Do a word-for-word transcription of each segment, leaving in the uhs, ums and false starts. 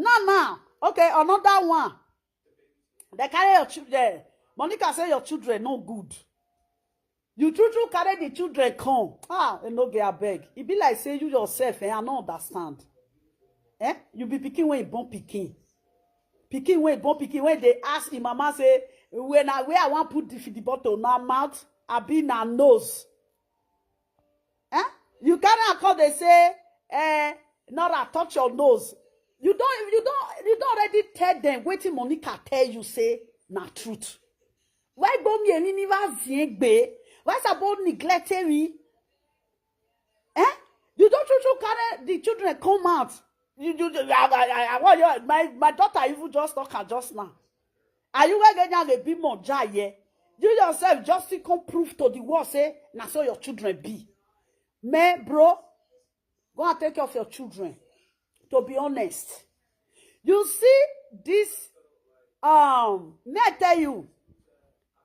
Now, now, okay, another one. They carry your children. Monica say your children no good. You true true carry the children come. Ah, Enoge, abeg. E be like say you yourself, eh, I no understand. Eh? You be pikin wey born pikin. Pikin wey born pikin, wey dey ask him mama say, "When I, where I wan put the feeding bottle, na mouth, abi na nose?" Eh? You carry am come dey say, eh, "Nora, touch your nose." You don, you don, you don already tell them wetin Monica tell you say na truth. Why go me any never ziegbe? Why suppose neglect me? Eh? You don true true carry the children come out. You, you, you, I, I, I, I, what you, my, my daughter even just talk her just now. Are you going to be more here? You yourself just still come prove to the world say na so your children be. Man, bro, go and take care of your children. To be honest, you see this. Um, may I tell you?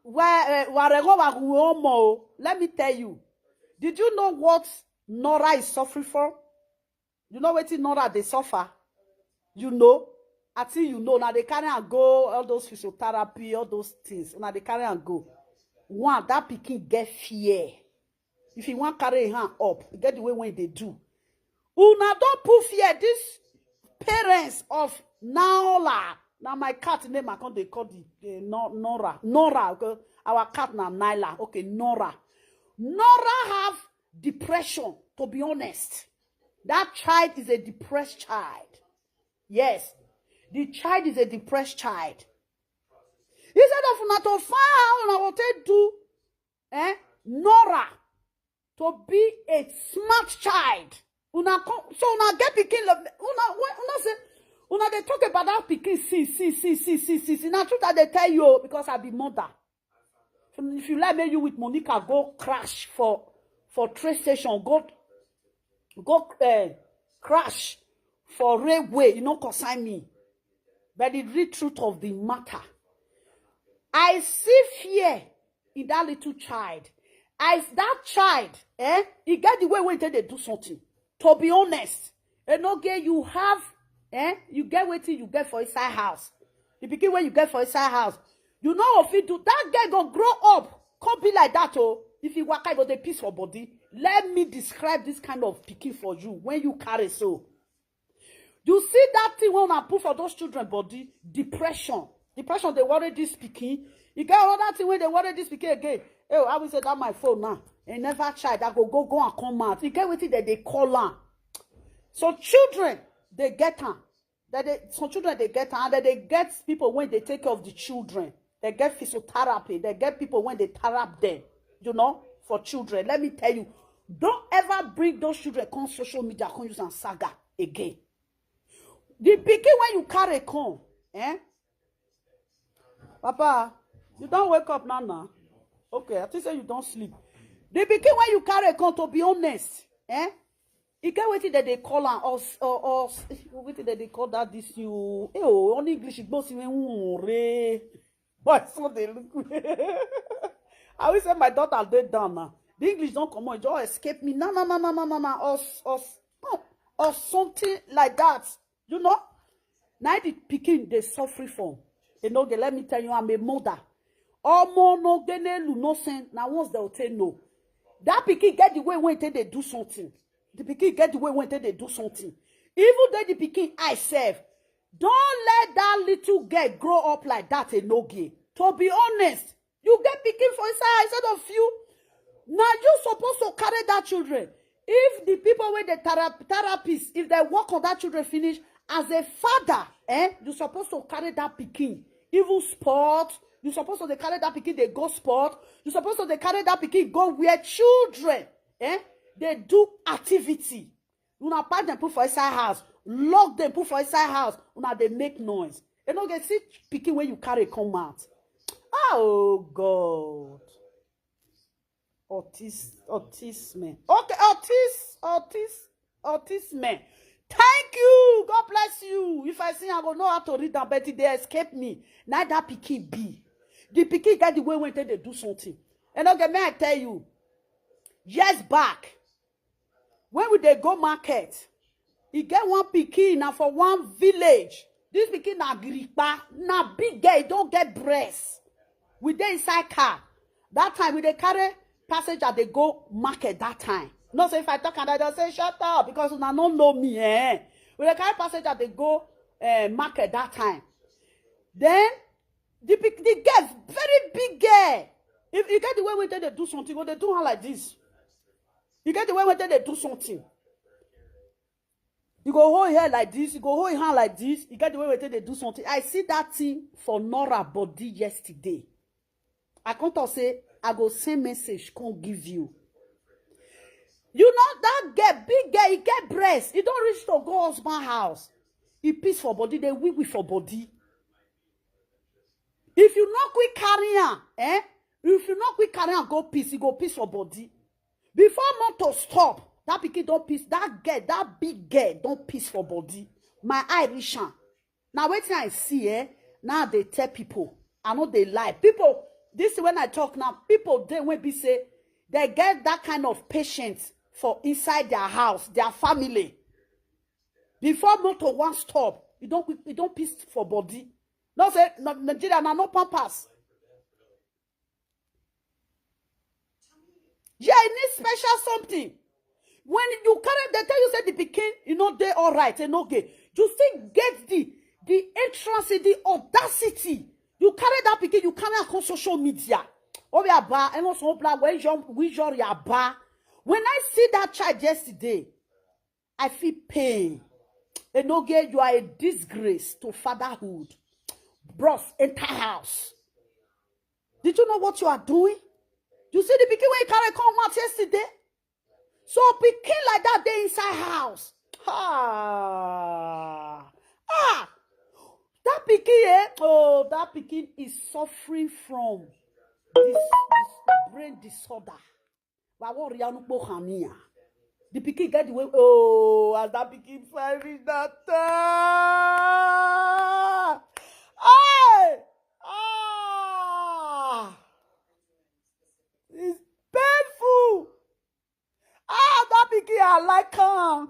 Where, uh, let me tell you. Did you know what Nora is suffering for? You know wetin Nora dey suffer? You know? I think you know. Now they carry and go all those physiotherapy, all those things. Now they carry and go. One, that pikin get fear. If you want carry him hand up, get the way when they do. Una don put fear. This parents of Naola. Now my cat name I can't they call the, the No- Nora. Nora. Okay? Our cat now Nyla. Okay, Nora. Nora have depression. To be honest, that child is a depressed child. Yes, the child is a depressed child. Instead of una to find how una go take do, eh, Nora to be a smart child. Una come, so una get pikin love. Una, when una say, una dey talk about that pikin. See, see, see, see, see, see, see. Now truth I dey tell you o, because I be mother. If you like, make you with Monica go crash for, for train station. Go, go, uh, crash for railway. You no concern me. But the real truth of the matter, I see fear in that little child. I, that child, eh, he get the way when they do something. To be honest, Enoge, you have, eh, you get wetin you get for inside house. The pikin wey you get for inside house, you know if you do that girl go grow up, come be like that. Oh, if you waka, e go dey piss for body. Let me describe this kind of pikin for you when you carry so. You see that thing when I put for those children body, depression. Depression, they worry this pikin. You get another thing when they worry this pikin again. Hey, I will say that my phone now. E never charge. I go, go, go and come out. You get wetin that they call am. So children, they get am. That they, some children, they get am. And then they get people when they take care of the children. They get physiotherapy. They get people when they therapy them. You know, for children. Let me tell you, don't ever bring those children come social media, come use and saga again. The pikin when you carry come, eh? Papa, you don't wake up now, now. Okay, I think say you don't sleep. The pikin when you carry come, to be honest, eh? You get wetin that they call am, or, or, or wetin that they call that this you. Eh, oh, on English, it goes in re. But so they look. I will say my daughter dey down now. The English don't come on, it just escape me. No, no, no, no, no, no, no. Or, or, or something like that. You know? Now the pikin they suffering from. You know, let me tell you, I'm a mother. Omo no gene lu no sen. Now once they'll say no. That pikin get the way when they do something. The pikin get the way when they do something. Even though the pikin I serve, don't let that little girl grow up like that, Enoge. To be honest, you get pikin for inside, instead of you. Now you supposed to carry that children. If the people with the thera- therapists, if they work on that children finish, as a father, eh, you supposed to carry that pikin. Even sport, you supposed to dey carry that pikin, they go sport. You supposed to dey carry that pikin, go where children, eh, they do activity. Una pack them put for inside house, lock them put for inside house. Una they make noise. You know, get see pikin when you carry come out. Oh God. Autis, autisme. Okay, autis, autis, autisme. Thank you. God bless you. If I see, I go know how to read them, but they escape me. Neither pikin be. The pikin get the way when they do something. And okay, may I tell you, years back, when we they go market, E get one pikin na for one village. This pikin na gripa, na big girl, e don get breast. We dey inside car. That time we dey carry passenger dey go market that time. No say if I talk and I don say shut up because una no know me eh. We dey carry passenger dey go uh, market that time. Then the big the girl very big girl. If you get the way wey dem dey do something, go dey do her like this. You get the way wey dem dey do something. You go hold hair like this, you go hold hand like this, you get the way wey dem dey do something. I see that thing for Nora body yesterday. I come talk say I go send message come give you. You know that girl, big girl, he get breast. He don't reach to go husband house. He piss for body, they wee wee for body. If you not quick carry am, eh? If you not quick carry am go piss, he go piss for body. Before motor stop, that pikin don't piss. That girl, that big girl don't piss for body. My eye reach am. Now wetin I see eh, now they tell people. I know they lie. People, this is when I talk now. People they will be say they get that kind of patience for inside their house, their family. Before motor one stop, you don't you don't piss for body. No say no, Nigeria na no pampas. Yeah, e need special something. When you carry, they tell you say the pikin, you know they all right, and okay. You still get the the entrance, the audacity. You carry that pikin, you carry am on social media. Obi aba, and also black when you we your aba. When I see that child yesterday, I feel pain. Enoge, you are a disgrace to fatherhood. Bros, enter house. Did you know what you are doing? You see the pikin wey carry come out yesterday? So pikin like that dey inside house. Ah, ah, that pikin eh? Oh, that pikin is suffering from this, this brain disorder. Wa wo ri anu po khania. The pikin get the way. Oh, as that pikin fine reach that time. Hey! Ah! It's painful. Ah, that pikin, I like am.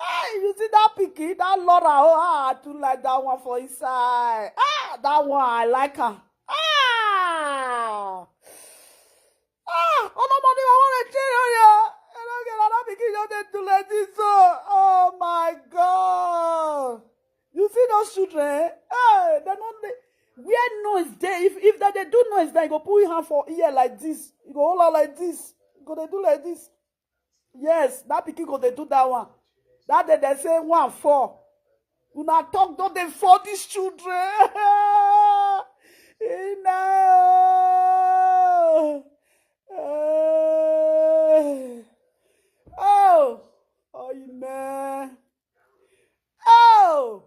Ah, you see that pikin, that Laura, oh, ah, I too like that one for inside. Ah, that one, I like am. Ah! Ah, ọmọ ọmọ ni wọn lè ṣe yọ yọ. Ẹ lọ gẹ̀rọ alábìkí yóò dé tulẹ̀ tí so. Oh my God. You see those children? Eh? Hey, they don't dey where noise dey. If if that they do noise, then you go put your hand for ear like this. You go hold on like this. You go dey do like this. Yes, that pikin go dey do that one. That day they say one four. Una talk don dey for these children. Ina. Eh. Oh, oh, man. Oh.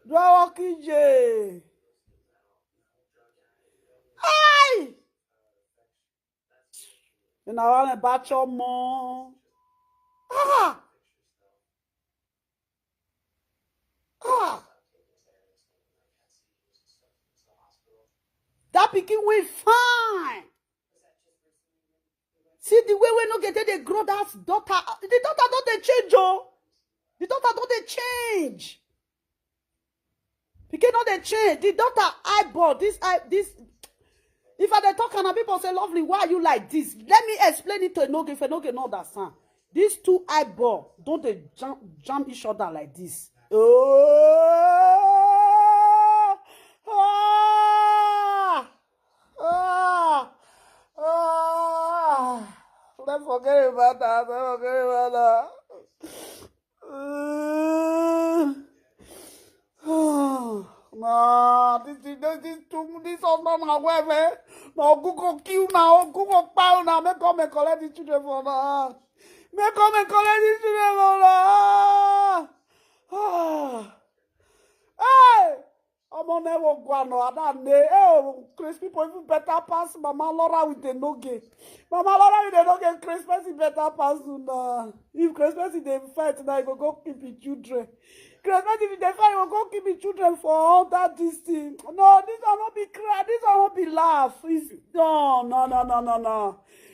Draw K J. Hey! And I want to batch your mom. Ah! Ah! That pikin wey fine. See the way wey no get dey grow that daughter. The daughter don dey change oh. The daughter don dey change. Pikin no dey change. The daughter eyeball, this eye, this. If I dey talk and people say, "Lovely, why are you like this?" Let me explain it to Enoge. If Enoge no understand, these two eyeball don dey jam, jam each other like this. Oh, ah, ah, ah. Let's forget about that. Let's forget about that. Uh, nah, this is this is too this husband and wife eh. Na ogu go kill na ogu go kpai una make come and collect the children for una hand. Make come and collect the children for una hand. Ah. Hey! Omo never go no ada ne. Eh, Chris people even better pass Mama Laura with the noge. Mama Laura with the noge, Chris person better pass una. If Chris person dey fight now, he go go keep his children. Chris person if dey fight, he go go keep his children for all that this thing. No, this one no be cry, this one no be laugh. It's no, no, no, no, no, no.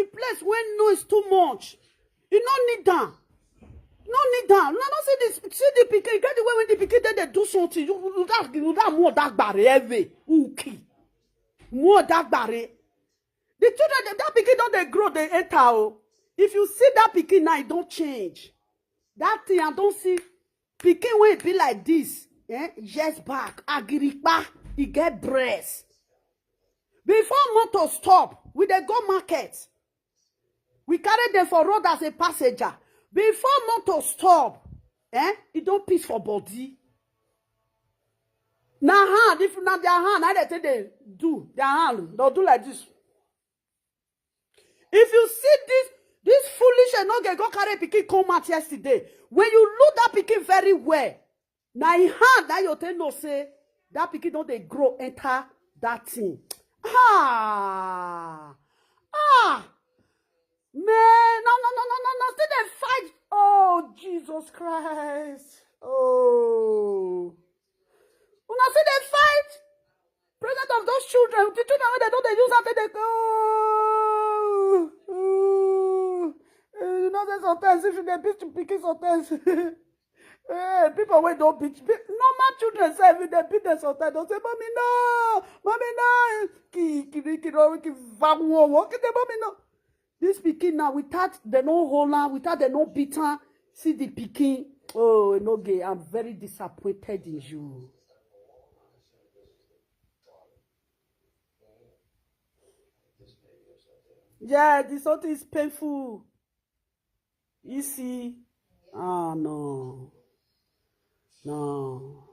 the place wey noise too much. You no need am. No need am. Una no see this, see the pikin, get the way when the pikin dey dey do something. You, you that, you that more that gbare every. Uki. More that gbare. The children, that pikin don dey grow, dey enter o. If you see that pikin now, e don change. That thing, I don see pikin wey be like this, eh, years back, agiripa, e get breast. Before motor stop, we dey go market. We carry them for road as a passenger. Before motor stop, eh, e don piss for body. Na hand, if na their hand, na dey take dey do their hand, they'll do like this. If you see this, this foolish Enoge go carry pikin come out yesterday. When you look that pikin very well, na in hand that you take know say that pikin don dey grow enter that thing. Ah, ah, man, no, no, no, no, no, no, still dey fight. Oh, Jesus Christ. Oh, una still dey fight. Present of those children, the children wey dem don dey use am take dey go. Oh, oh. Eh, you know say sometimes if you dey beat pikin sometimes, eh, people wey don beat, be- normal children sef, if dem beat them sometimes, dem say, "Mommy, no, mommy, no." Ki, kiri, kiri, ki, va, wo, wo, ki, say, "Mommy, no." This pikin now, without dem no hold am, without dem no beat am, see the pikin. Oh, Enoge, I'm very disappointed in you. Yeah, this whole thing is painful. You see? Ah, no. No.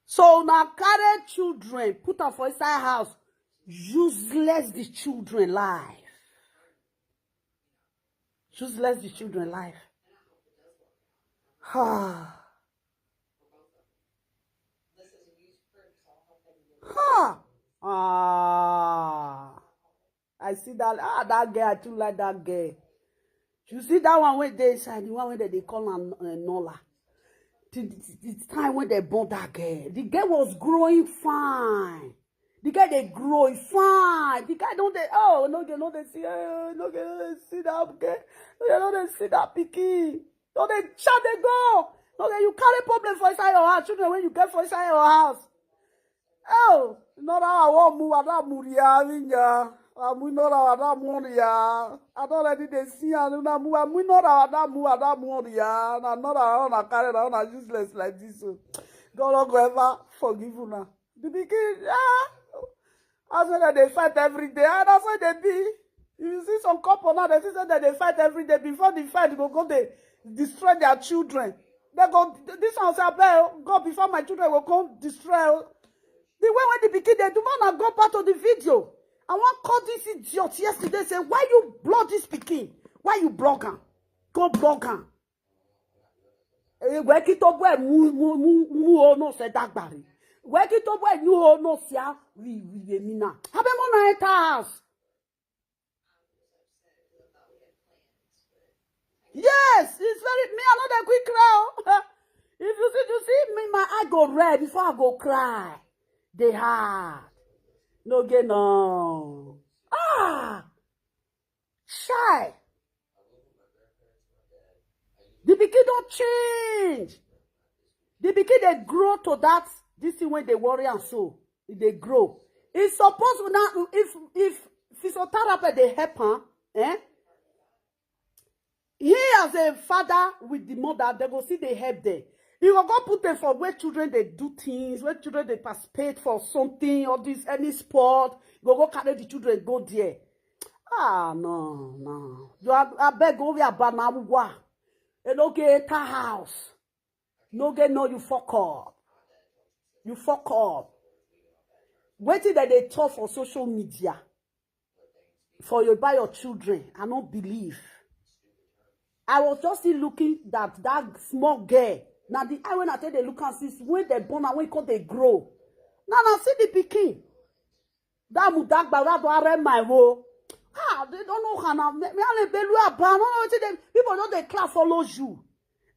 So una carry children, put am for inside house. Useless the children life. Useless the children life. Ha. Ha. Ah. I see that. Ah, that girl. I too like that girl. You see that one wey dey inside, the one wey dem dey call am uh, Nola. The, the, the time when they born that girl, the girl was growing fine. The girl dey grow fine. The guy don dey oh no dey no dey see eh, no dey see that girl. No dey no dey see that pikin. No dey chat dey go. No dey you carry problem for inside your house. Children wey you get for inside your house. Oh, Nora wa mu wa da mu ria vinya. Wa mu Nora wa da mu ria. I don already dey see am na mu wa mu Nora wa da mu wa da mu ria. Na Nora wa na carry na na useless like this. So. God no go ever forgive una. The pikin, ah, as when they fight every day, ah, that's what they be. You see some couple now, they see say that they fight every day. Before the fight, go go they destroy their children. They go this one say, "Abeg, God before my children will come destroy." The way when the pikin they do man and go back to the video. I want call this idiot yesterday say, "Why you block this pikin? Why you block am? Go block am." Wee kito bwe mu mu mu mu ono se dagbari. Wee kito bwe nu ono sia wi wi ye mina. Habe mo na enter house. Yes, it's very me. I know the quick crowd. If you see, you see me, my eye go red before I go cry. They hard. No get no. Ah, shy. The pikin don change. The pikin dey grow to that this thing wey dey worry am so. E dey grow. E suppose una if if physiotherapy dey help am, eh? He as a father with the mother, they go see they help them. He go go put them for where children they do things, where children they participate for something, all this any sport. Go go carry the children go there. Ah no no. You are abeg go where abana wa. E no get enter house. No get no you fuck up. You fuck up. Wetin dem dey talk for social media for you buy your children, I no believe. I was just still looking that that small girl. Now the eye when I tell they look and see when they born and when come they grow. Now now see the pikin. That mudagba that do are my wo. Ah, they don't know how now. Me me ale belu abano wetin dem people don dey clap follow you.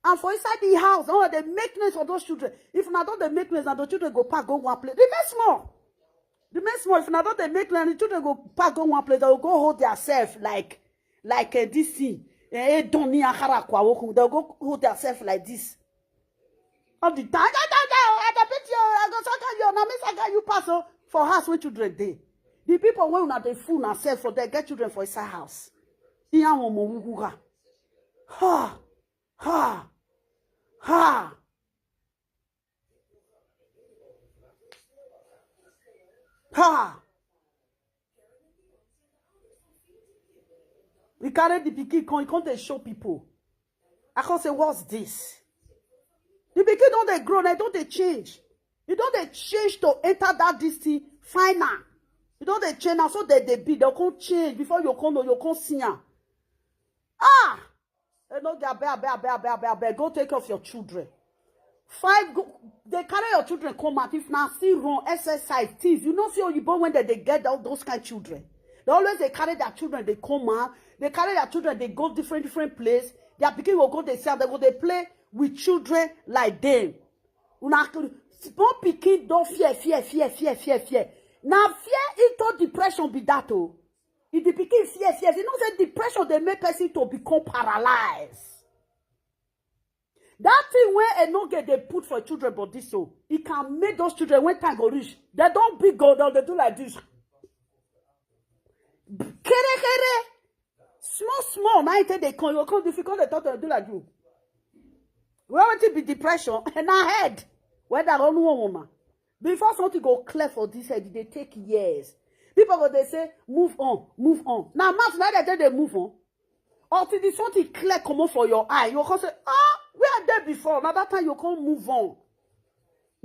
And for inside the house, oh, they make noise for those children. If na don they make noise, na the children go pack go one place. Remain small. Remain small. If na don they make noise, the children go pack go one place. They will go hold themselves like like uh, this thing. Eh, eh, don't need a hara kwa woku. They'll go hold themselves like this. All the time, I, I, I, I, I bet you, I go saka you, na me saka you pass oh, for house when children dey. The people when una dey fool na self for there get children for inside house. Iya wọn mọ wuwu ha. Ha ha ha. Ha. He carry the pikin come, he come dey show people. I come say, what's this? The pikin don dey grow, na e don dey change. E don dey change to enter that this thing final. E don dey change na so they dey be, they come change before you come know, you come see am. Ah! E no dey abeg abeg abeg abeg abeg abeg go take care of your children. Five go dey carry your children come out if na still run exercise things you no see oyibo when dem dey get all those kind children. They always dey carry their children dey come out, dey carry their children dey go different different place. Their pikin go go dey see am, dem go dey play with children like dem. Una small pikin don fear fear fear fear fear fear. Na fear into depression be that o. If the pikin fear fear, you know say depression dey make person to become paralyzed. That thing wey enoge dey put for children body so, e can make those children when time go reach, dem don big o, dem dey do like this. Kere kere, small small na e take dey come, you go come difficult dey talk to dem do like you. Well, wetin be depression? Na head. Whether I don't know woman. Before something go clear for this head, e dey take years. People go dey say, move on, move on. Na mouth na dem take dey move on. Until the something clear comot for your eye, you go come say, ah, where I dey before? Na that time you come move on.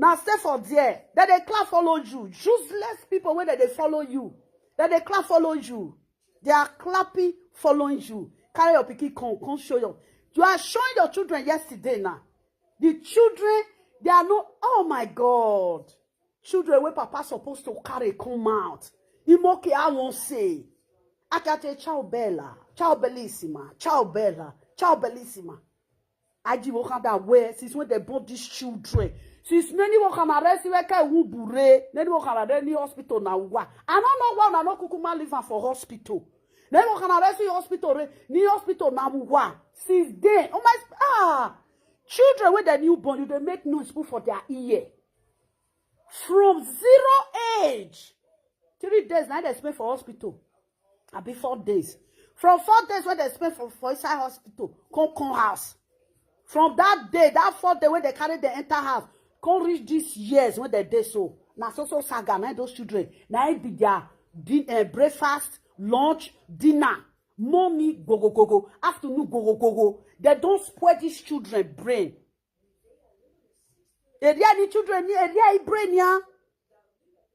Now stay for there. Then they clap follow you. Useless people when they follow you. Then they clap follow you. They are clapping following you. Carry your pikin come, come show your. You are showing your children yesterday now. The children, they are not. Oh my God. Children where papa supposed to carry come out. Imoke I won't say. Akate ciao bella, ciao bellissima, ciao bella, ciao bellissima. Ajibokan that way since when they bought these children. Since neni wo can arrest you eke wubure, neni wo can arrest ni hospital na wa. I don't know why I no kukuma live am for hospital. Neni wo can arrest you hospital re, ni hospital na wa. Since then, oh my ah, children with the newborn, you they make noise put for their ear. From zero age, three days now they spend for hospital. I be four days. From four days when they spend for, for inside hospital, come come house. From that day, that fourth day when they carry the enter house, come reach these years when they dey so. Now so so saga, now those children, now it be their din- uh, breakfast, lunch, dinner, mommy, go go go go, afternoon, go go go go. They don't spoil these children brain. Area the children, ni area e brain ya.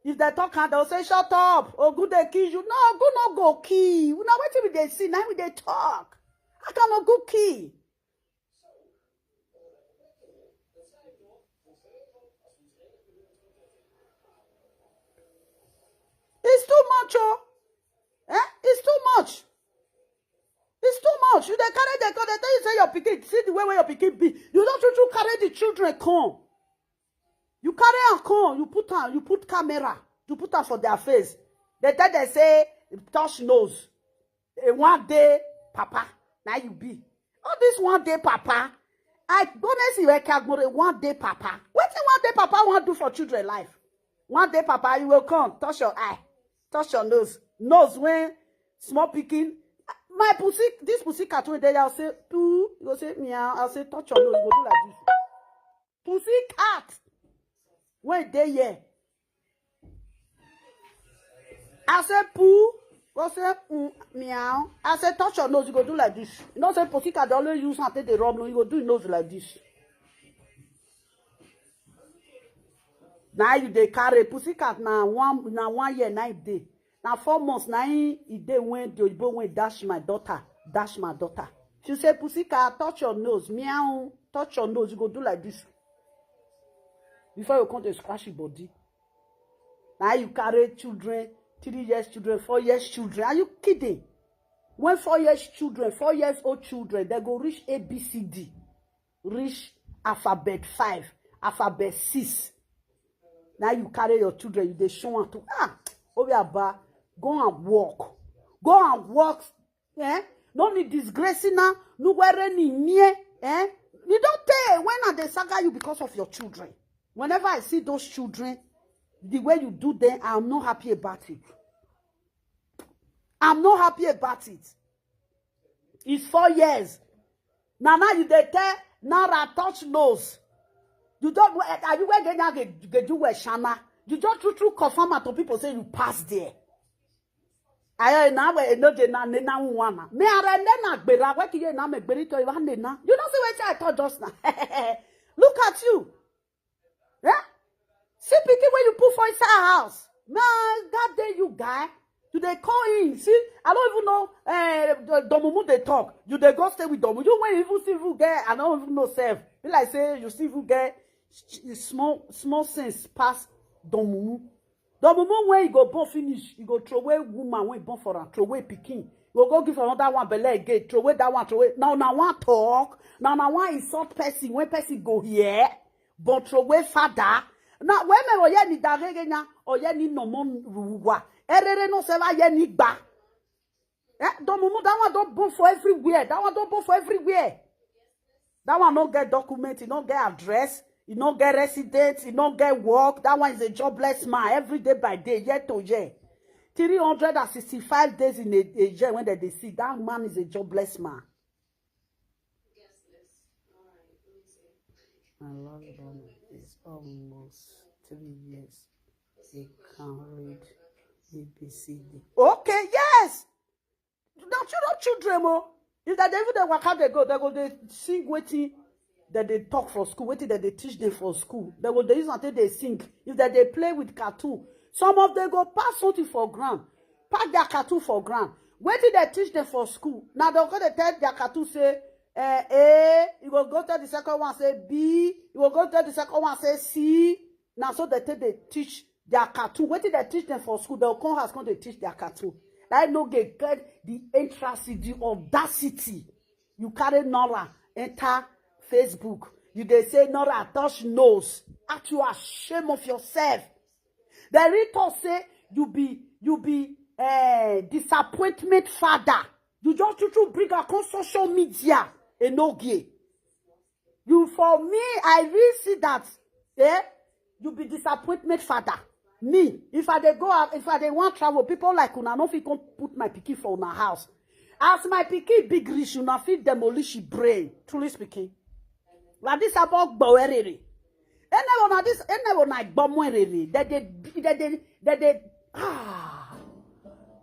If they talk and they'll say, "Shut up, oh good they kill you." No, good no go kill. Now what we they see, now we they talk. I cannot go kill. It's too much, oh. Eh? It's too much. It's too much. You they carry the call, they tell you say your pikin, see the way where your pikin be. You don't you, you carry the children come. You carry and come, you put on, you put camera, you put on for their face. They tell them say, "Touch nose." A one day papa, now you be. All this one day papa. I honestly like Agbore one day papa. What one day papa want do for children life? One day papa, you will come, touch your eye, touch your nose. Nose when small picking. My pussy, this pussy cat when they I'll say poo, you go say meow, I'll say touch your nose, go do like this. Pussy cat. When they here. I say poo, go say mm, meow. I say touch your nose, you go do like this. You know say pussy cat dey always use hand take dey rub nose, you go do nose like this. Now you dey carry pussy cat na one na one year na e dey. Na four months na e e dey when the oyibo when dash my daughter, dash my daughter. She say, "Pussy cat, touch your nose, meow, touch your nose." You go do like this. Before you come to scratch your body. Now you carry children, three years children, four years children. Are you kidding? When four years children, four years old children, they go reach A B C D, reach alphabet five, alphabet six. Now you carry your children, you dey show am to ah, Obiaba, go and work. Go and work. Eh? No need disgracing now. No wear any near. Eh? You don't tell when are they saga you because of your children. Whenever I see those children, the way you do them, I'm not happy about it. I'm not happy about it. It's four years. Now now you dey tell Nara touch nose. You don't are you where get get do where shana? You just true true confirm to people say you pass there. Ayo na we no je na ne na wana. Me are ne na gbera we kiye na me gberi to iwa ne na. You don't see what I thought just now. Look at you. Yeah? See pikin wey you put for inside house. Man, God dey you guy. You dey call him. See, I don't even know eh, the- Domumu dey talk. You dey go stay with Domumu. You when you even see even get, I don't even know self. Be like say you see even get sh- sh- small small sense pass Domumu. Domumu when you go born finish, you go throw away woman when you born for am, throw away pikin. You go go give another one belle again, throw away that one, throw away. Now, now one talk, now, now one insult person when person go here, but throw away father. Now, when me oye ni dagege nya, oye ni no mo ruwa. Erere no se va ye ni gba. Eh, Domumu, that one don't born for everywhere. That one don't born for everywhere. That one no get document, e no get address, e no get resident, e no get work. That one is a jobless man every day by day, year to year. three hundred sixty-five days in a, a year when they, they see that man is a jobless man. My last born is almost three years. He can read A B C D. Okay, yes. Now children, children, oh. If that they even they waka they go, they go they sing waiting. dem dey talk for school, wetin dem dey teach dem for school, dem go dey use am take dey sing. If dem dey play with cartoon, some of dem go pack something for ground, pack their cartoon for ground. Wetin dem teach dem for school, na dem go dey tell their cartoon say, eh, A, you go go tell the second one say B, you go go tell the second one say C. Na so dem take dey teach their cartoon. Wetin dem teach dem for school, dem go come house come dey teach their cartoon. I no get, get the entrance, the audacity. You carry Nora enter Facebook. You dey say Nora touch nose. Aren't you ashamed of yourself? Dem really talk say you be, you be, eh, disappointment father. You just true true bring am come social media. Enogie. You, for me, I really see that, eh? You be disappointment father. Me, if I dey go out, if I dey wan travel, people like una no fit come put my pikin for una house. As my pikin big reach, una fit demolish him brain. Truly speaking, like this about Gbowerere. Anyone na this, anyone na Gbowerere. That they, that they, that they, ah.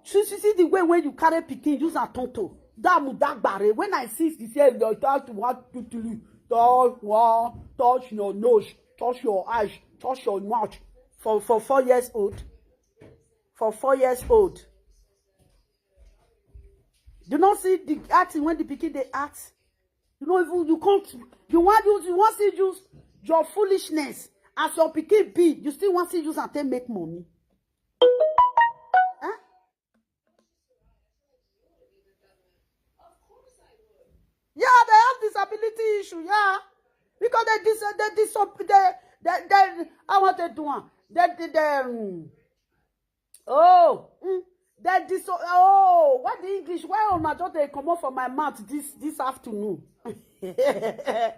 See, see, see the way when you carry pikin, use a tonto. Damu dagbare. When I see the same, you talk to one, two, three. Touch one, touch your nose, touch your eyes, touch your mouth. For, for four years old. For four years old. You not see the acting when the pikin dey act. You know, even you can't. You want use, you want see use your foolishness as your pikin be. You still want see use and take make money. Huh? Yeah, they have disability issue. Yeah, because they dis they dis they they, they I want to do one. They they, they um, oh, mm, they dis oh, what the English? Why una just dey comot for my mouth this this afternoon? Eh?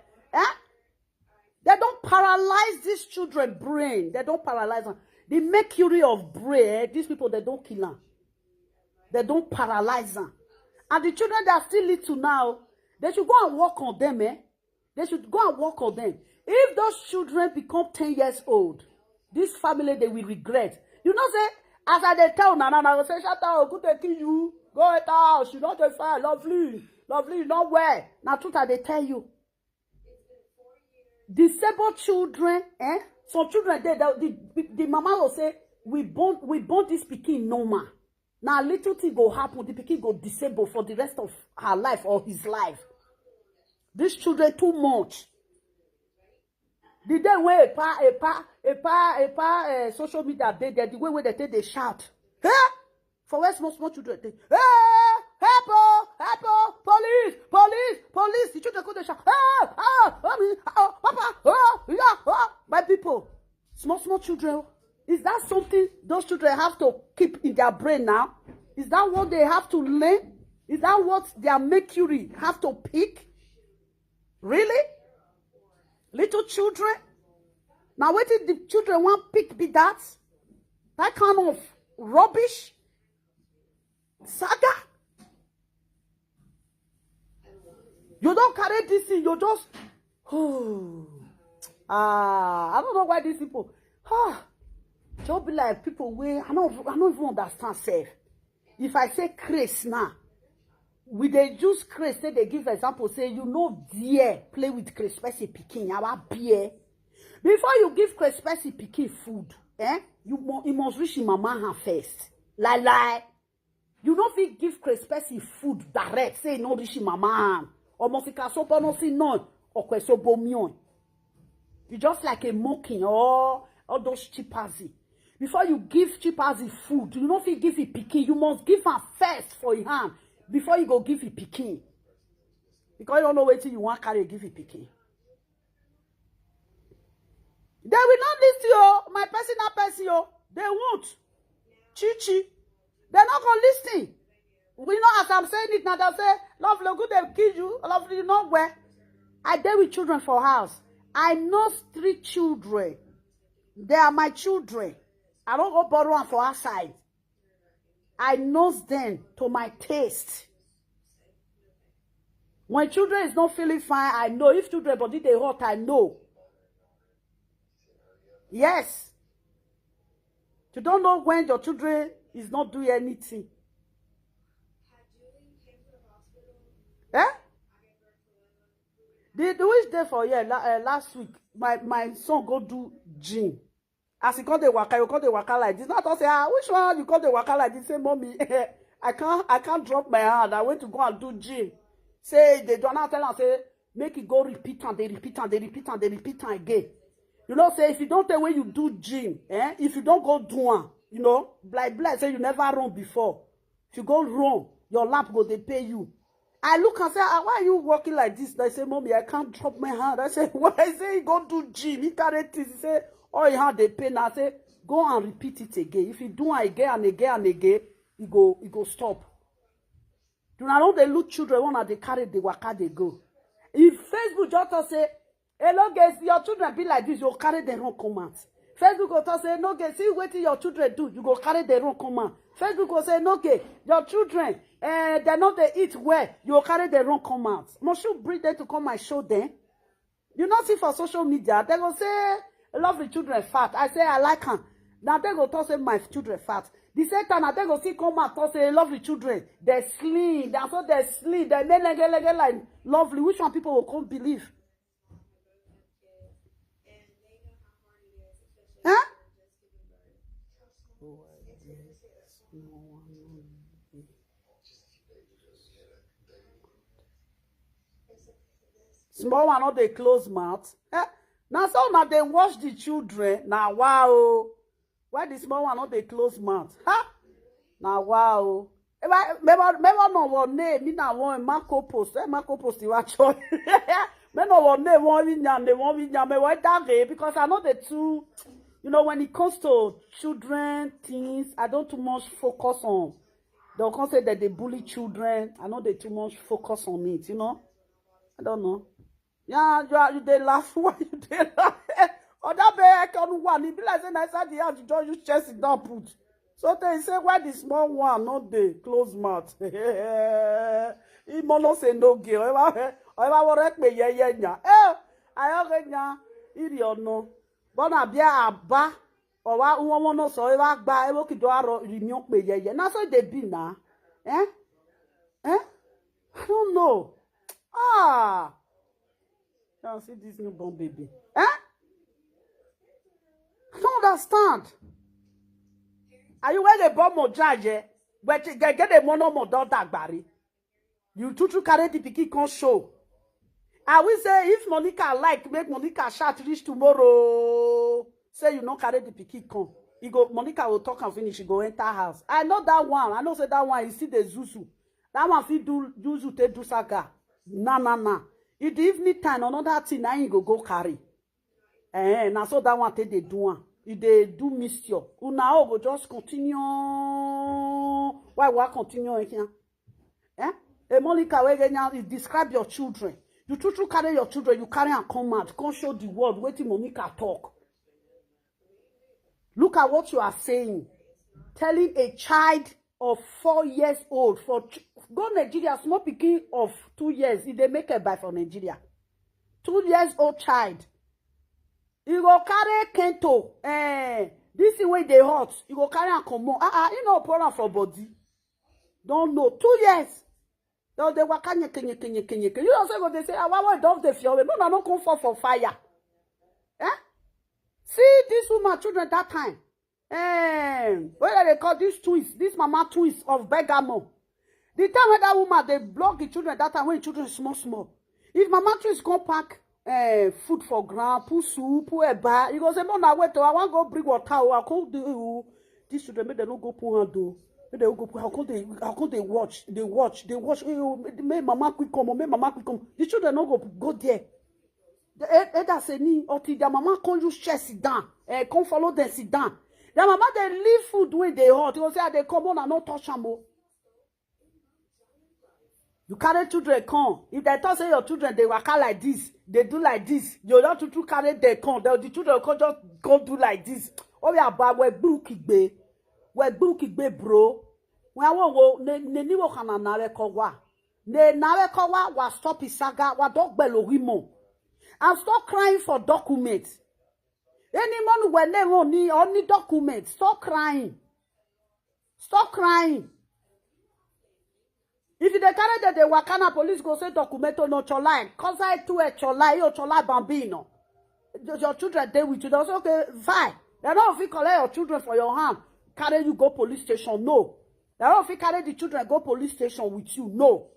They don't paralyze these children brain. They don't paralyze them. The mercury of brain, eh, these people, they don't kill them. They don't paralyze them. And the children that are still little now, they should go and work on them, eh? They should go and work on them. If those children become ten years old, this family, they will regret. You know, say, as I dey tell una now, I go say, "Shut up, go take you. Go out house. You don't dey fine. Lovely. Lovely, you not well." Now, truth I dey tell you. Disabled children, eh? Some children, they, the, the, the mama will say, "We born, we born this pikin normal." Now, little thing go happen. The pikin go disabled for the rest of her life or his life. These children too much. The day when a pa, a pa, a pa, a pa, uh, social media, they, they, the way where they take, they shout. Hey! For where small, small children, they, "Hey! Help, oh! Help, oh! Police! Police! Police!" The children go, they shout, "Ah! Ah! Mommy! Oh! Papa! Oh! Yeah! Oh!" My people, small, small children, is that something those children have to keep in their brain now? Is that what they have to learn? Is that what their mercury have to pick? Really? Little children? Now, what if the children want pick be that? That kind of rubbish? Saga? You don't carry this thing, you just, oh, ah, I don't know why these people, ah, just be like people wey I no, I no even understand sef. If I say craze now, we dey use craze take dey give example say you no dare play with craze person pikin, our beer. Before you give craze person pikin food, eh, you mu-, you must reach him mama hand first. Lie lie. You no fit give craze person food direct, say e no reach him mama hand. Almost ka so bono si no, okwe so bomion. You just like a monkey or all those chimpanzee. Before you give chimpanzee food, you no fit give him pikin. You must give am first for him hand before you go give him pikin. Because you don't know wetin you wan carry give him pikin. They will not listen, oh, my personal person, oh. They won't. Chichi. They're not gonna listen. We know as I'm saying it now, they'll say, "Love, look good, they kill you. Love, you know where." I deal with children for house. I know three children. They are my children. I don't go borrow one for outside. I knows them to my taste. When children is not feeling fine, I know. If children body they hot, I know. Yes. You don't know when your children is not doing anything. Eh? The, the which day for here la, uh, last week, my, my son go do gym. As he come dey waka, you come dey waka like this. Not to say, ah, which one you come dey waka like this? Say, mommy, I can't, I can't drop my hand. I went to go and do gym. Say they do not tell am say make e go repeat am, dey repeat am, dey repeat am, dey repeat am again. You know say if you don't tell when you do gym, eh? If you don't go do am, you know, like like say you never run before. If you go run, your lap go dey pay you. I look and say, ah, why are you walking like this? They say, mommy, I can't drop my hand. I say, why? I say, he go do gym. He carry things. He say, oh, your hand dey pain. I say, go and repeat it again. If you do it again and again and again, you go, you go stop. Do not know they look children when they carry the waka they go. If Facebook just talk say, hello guys, your children be like this, you carry them run come out. Facebook go talk say, no guys, see wetin your children do, you go carry them run come out. Facebook go say, no guys, your children, eh, they no dey eat well, you go carry them run come out. Must you bring them to come and show them? You not see for social media, they go say, lovely children fat. I say, I like am. Now they go talk say my children fat. The same time, now they go see come out talk say, lovely children, they slim. They so they slim. They make lege lege like lovely. Which one people will come believe? Huh? Small one no dey close mouth. Eh? Na so una dey watch the children. Na wow. Why the small one no dey close mouth? Ha! Na wow. Mebo no wo ne mi na won mako post. Eh, mako post iwa choi. Me no wo ne won wi nya ne won wi nya me wo dage because I know the two. You know, when it comes to children things, I don't too much focus on. They'll come say that they bully children. I know they too much focus on it. You know, I don't know. Yeah, you are, you dey laugh. Why you dey laugh? Other be I can one. He be like say na inside the house you just use chest down put. So they say why the small one not dey close mouth. He mono say no girl. Oya, oya, work me yeah yeah nya. Eh, I okay nya. Iri ono. Bona bia aba. Owa uwo no so oya gba ewo kido aro ri mi o pe yeah yeah. Na so they be na. Eh? Eh? I don't know. Ah. Now see this newborn baby. Eh? I don't understand. Are you where the bomb or judge? But you get get the mono mo don dagbari. You two two carry the pikin come show. I will say if Monica like, make Monica shout reach tomorrow. Say you no carry the pikin come. He go, Monica will talk and finish. He go enter house. I know that one. I know say that one. He see the zuzu. That one fit do zuzu take do saga. Na na na. In the evening time, another thing na him go go carry. Eh, na so that one take dey do am. E dey do mixture. Una all go just continue. Why we continue here? Eh? A Monica wey get now, you describe your children. You true true carry your children, you carry am come out, come show the world wetin Monica talk. Look at what you are saying. Telling a child of four years old for ch- go Nigeria, small pikin of two years, if they make a buy for Nigeria. Two years old child. You go carry kento. Eh, this thing wey dey hot. You go carry am comot. Ah, ah, you know, pour am for body. Don't know. Two years. They'll dey waka nyeke, nyeke, nyeke, nyeke. You also go, they say, ah, why, why don't they feel? No, no, no, come fall for fire. Eh? See this woman, children that time. Eh, what do they call these twins? This mama twins of Bergamo. The time when that woman, they block the children that time when children small, small. If mama twins come pack eh, food for ground, put soup, put eba, you go say, no, na wait, oh, I wan go bring water, oh, I come do, oh. These children, make dem no go put hand, oh. Make dem no go put, how come they, how come they watch, they watch, they watch, eh, oh, make, make mama quick come, oh, make mama quick come. The children no go go there. The e- elder say, ni, until their mama come use chair sit down, eh, come follow them sit down. Their mama, they leave food when they hot. You go say, ah, they come on and not touch am, oh. You carry children come. If they talk say your children, they waka like this, they do like this, you don't to carry them come. The, the children come just go do like this. Oh, yeah, but we book igbe. We book igbe, bro. We are wo ne ne ni wo kana na we ko wa. Ne na we ko wa, wa stop isaga, wa dog belo wimo. And stop crying for documents. Any man we ne won ni only documents. Stop crying. Stop crying. If you dey carry dem dey waka, na police go say documento no cholai, cause I too e cholai, yo cholai bambino. Your, your children dey with you. Dem say, okay, fine. Dem no fit collect your children for your hand, carry you go police station. No. Dem no fit carry the children go police station with you. No.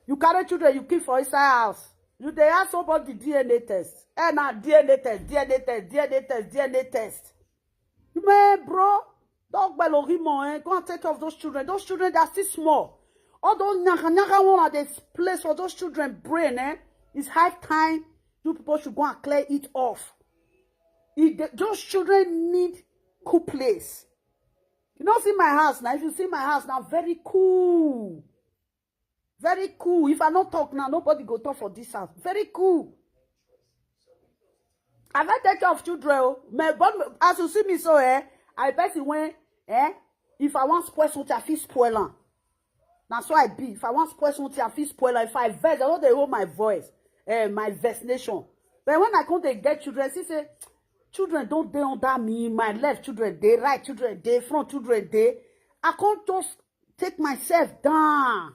You carry children, you keep for inside house. You dey ask somebody D N A test. Eh, na D N A test, D N A test, D N A test, D N A test. Man, bro, dog bello himo, eh? Go and take care of those children. Those children, they are still small. All those nyaga nyaga one at this place for those children brain, eh? It's high time you people should go and clear it off. It, those children need cool place. You know, see my house now. If you see my house now, very cool. Very cool. If I no talk now, nobody go talk for this house. Very cool. I fit take care of children. Oh. My, but as you see me so, eh, I person when, eh, if I want spoil something, I fit spoil am. Na so I be. If I want spoil something, I fit spoil am. If I vex, I no dey hold my voice, eh, my vexation. But when I come dey get children, see say children don dey under me, my left children dey, right children dey, front children dey. I come just take myself down.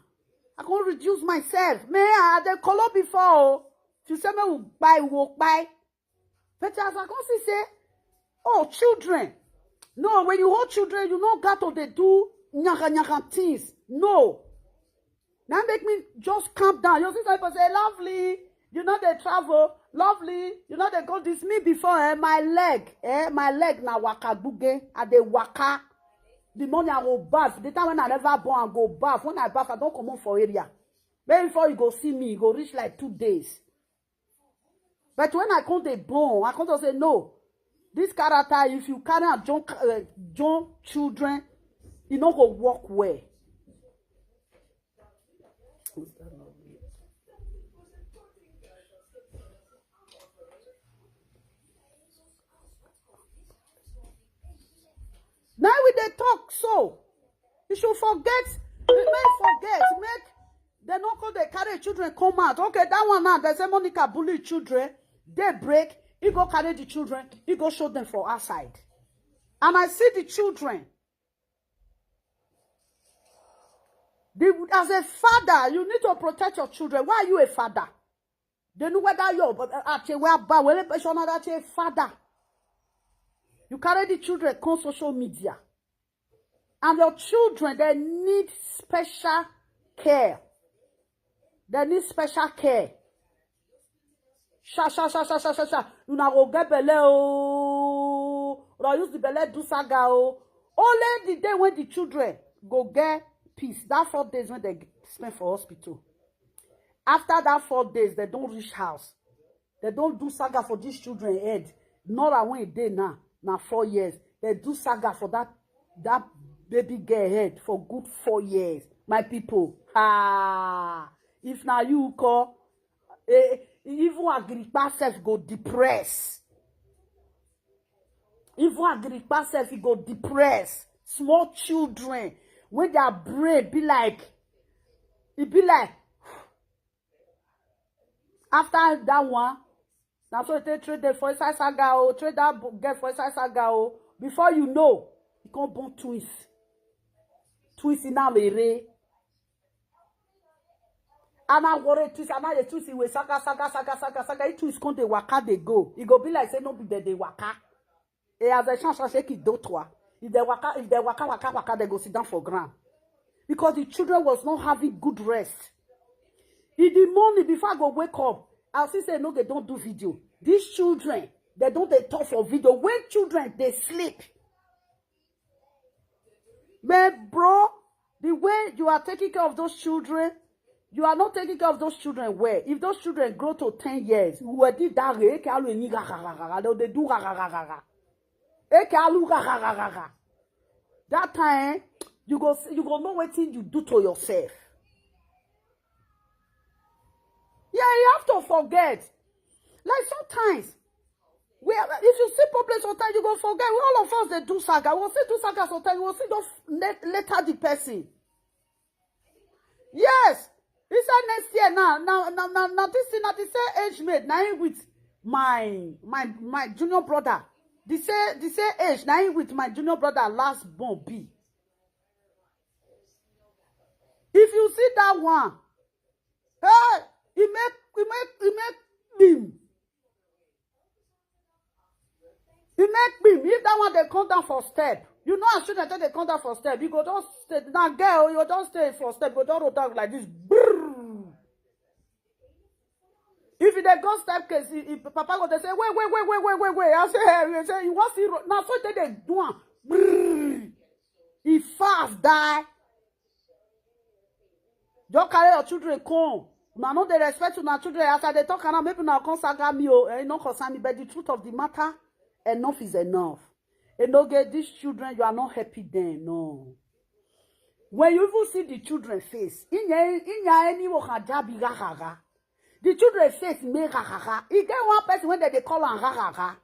I come reduce myself. Me, I dey kolo before. Oh. If you say me will buy, will buy. But as I come see say, oh, children. No, when you hold children, you no got to dey do nyaga nyaga things. No. Now make me just calm down. You see some people say, lovely, you know they travel. Lovely, you know they go this. Me before, eh, my leg, eh, my leg na waka buge. I dey waka. The morning I go bath. The time when I never born, I go bath. When I bath, I don't come on for area. Maybe before you go see me, you go reach like two days. But when I come dey born, I come to say, no. This character, if you carry am join, uh, join children, e no go work well. Now we dey talk so. You should forget, make forget, make dem no come dey carry children come out. Okay, that one now, dem say Monica bully children, day break, he go carry the children, he go show them for outside. And I see the children. The, as a father, you need to protect your children. Why are you a father? They know whether you're, uh, actually, where ba-, where person that a father. You carry the children come social media. And your children, they need special care. They need special care. Sha, sha, sha, sha, sha, sha, sha. Una go get belle o. Una use the belle do saga o. Only the day when the children go get peace. That four days when they spend for hospital. After that four days, they don't reach house. They don't do saga for these children head. Nor when they now, now four years. They do saga for that, that baby girl head for good four years. My people, ah, if now you call, eh, even Agrippa self go depress. Even Agrippa self, he go depress. Small children, when their brain be like, it be like, after that one, now so they trade the for inside saga, oh, trade that bo-, get for inside saga, oh. Before you know, you can't born twins. Twins in Amere. And I worry twins, and I twins, he will saga, saga, saga, saga, saga. If twins come, they waka, they go. It go be like say no be there, they waka. E as a chance, I shake it, do toi. If they waka, if they waka, waka, waka, they go sit down for ground. Because the children was not having good rest. In the morning, before I go wake up, I'll see say, no, they don't do video. These children, they don't, they talk for video. When children, they sleep. Man, bro, the way you are taking care of those children, you are not taking care of those children well. If those children grow to ten years, you will do that, eh, eke alu eni ga, ga, ga, ga, ga, they do ga, ga, ga, ga, ga. Eke alu ga, ga, ga, ga, ga. That time, you go, you go know wetin you do to yourself. Yeah, you have to forget. Like sometimes, we, if you see problem sometimes, you go forget. All of us, they do saga. We'll see do saga sometimes. We'll see don't let, let her the person. Yes. He said next year now. Now, now, now, now this thing, now the same age mate. Now he with my, my, my junior brother. The same, the same age. Now he with my junior brother last born be. If you see that one, hey, e make e make e make bim. E make bim. If that one dey come down for step, you know as children take dey come down for step, you go just stay. Na girl, you go just stay for step, you go just roll down like this. Brrr. If you dey go staircase, e- e- papa go dey say, "Wait, wait, wait, wait, wait, wait, wait." I say, "Hey," you say, "You wan see road?" Na so they dey do am. Brrr. E fast die. Just carry your children come. Una no dey respect una children. As I dey talk now, maybe una come saga me o. Eh, e no concern me. But the truth of the matter, enough is enough. Enoge, these children, you are not happy then, no. When you even see the children face, inya inya any wo kan jabi ga ga ga. The children face me ga ga ga. E get one person wey dem dey call am ga ga ga.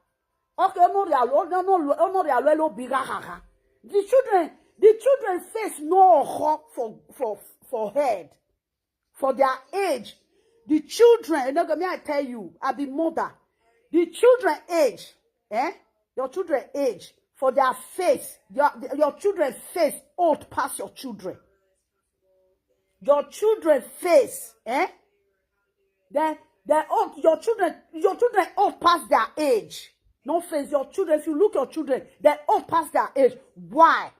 Okay, no real, no no no no real lo bi ga ga ga. The children, the children face no ho for for for head, for their age. The children, you know, me I tell you, I be mother. The children age, eh? Your children age for their face. Your your children face old pass your children. Your children face, eh? Then they old your children, your children old past their age. No face your children. If you look your children, they old past their age. Why?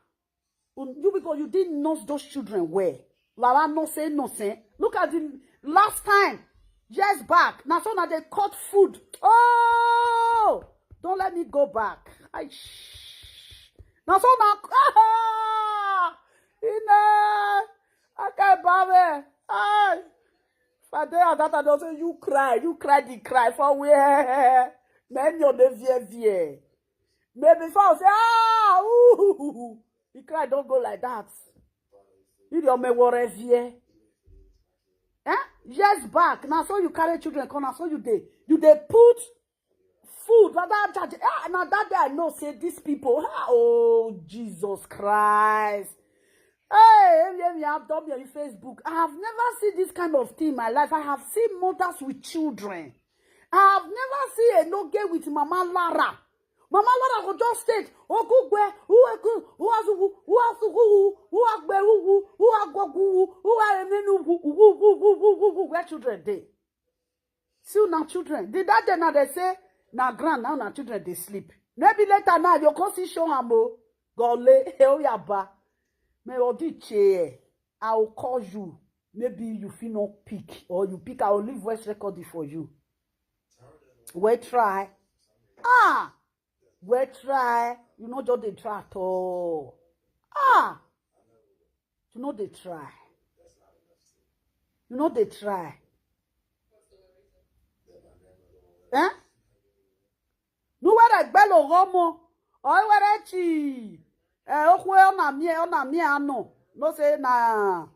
Un- You because you didn't nurse those children well. Lala no say no say. Look at the last time, years back. Now so now they cut food. Oh, don't let me go back. I now so now ah, in I can't bother. I if I dey at that time, they'll say, "You cry, you cry the cry for where?" Many of the fear fear. Maybe before I say, "Ah, ooh," the cry don't go like that. You don't make worry fear. Eh? Years back, now so you carry children come, now so you dey you dey put food for that charge. Ah, now that day I know say these people, ah, oh Jesus Christ. Hey, hey, hey, I've done me on Facebook. I have never seen this kind of thing in my life. I have seen mothers with children. I have never seen a no girl with Mama Lara. Mama Lara go just state, "Okugwe, ueku, uazugu, uasugu, uagbe, ugu, uagwagu, uaemenu, ugu, ugu, ugu, ugu, ugu, where children dey." See now children. The that day now they say, "Na ground now na children they sleep." Maybe later now you come see show am o. Gole, hell ya ba. Me odi che. I will call you. Maybe you feel no pick or you pick. I will leave voice recording for you. We try. Ah, we try. You know just dey try at all. Ah, you know they try. You know they try. Eh? No whether gbelo gomo or whether chi. Eh, okwe ona mie ona mie ano. No say na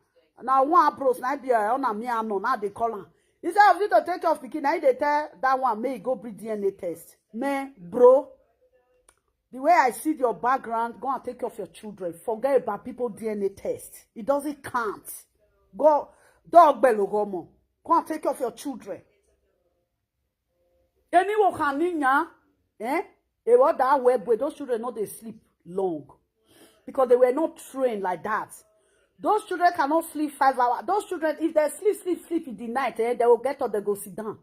na one bros na be eh, ona mie ano na dey call am. Instead of you to take care of pikin, na you dey tell that one make you go bring D N A test. Me, bro, the way I see your background, go and take care of your children. Forget about people D N A test. It doesn't count. Go, dog belogomo. Go and take care of your children. Any work can ninya, eh? A what that way, but those children know they sleep long because they were not trained like that. Those children cannot sleep five hours. Those children, if they sleep, sleep, sleep in the night, eh, they will get up, they go sit down.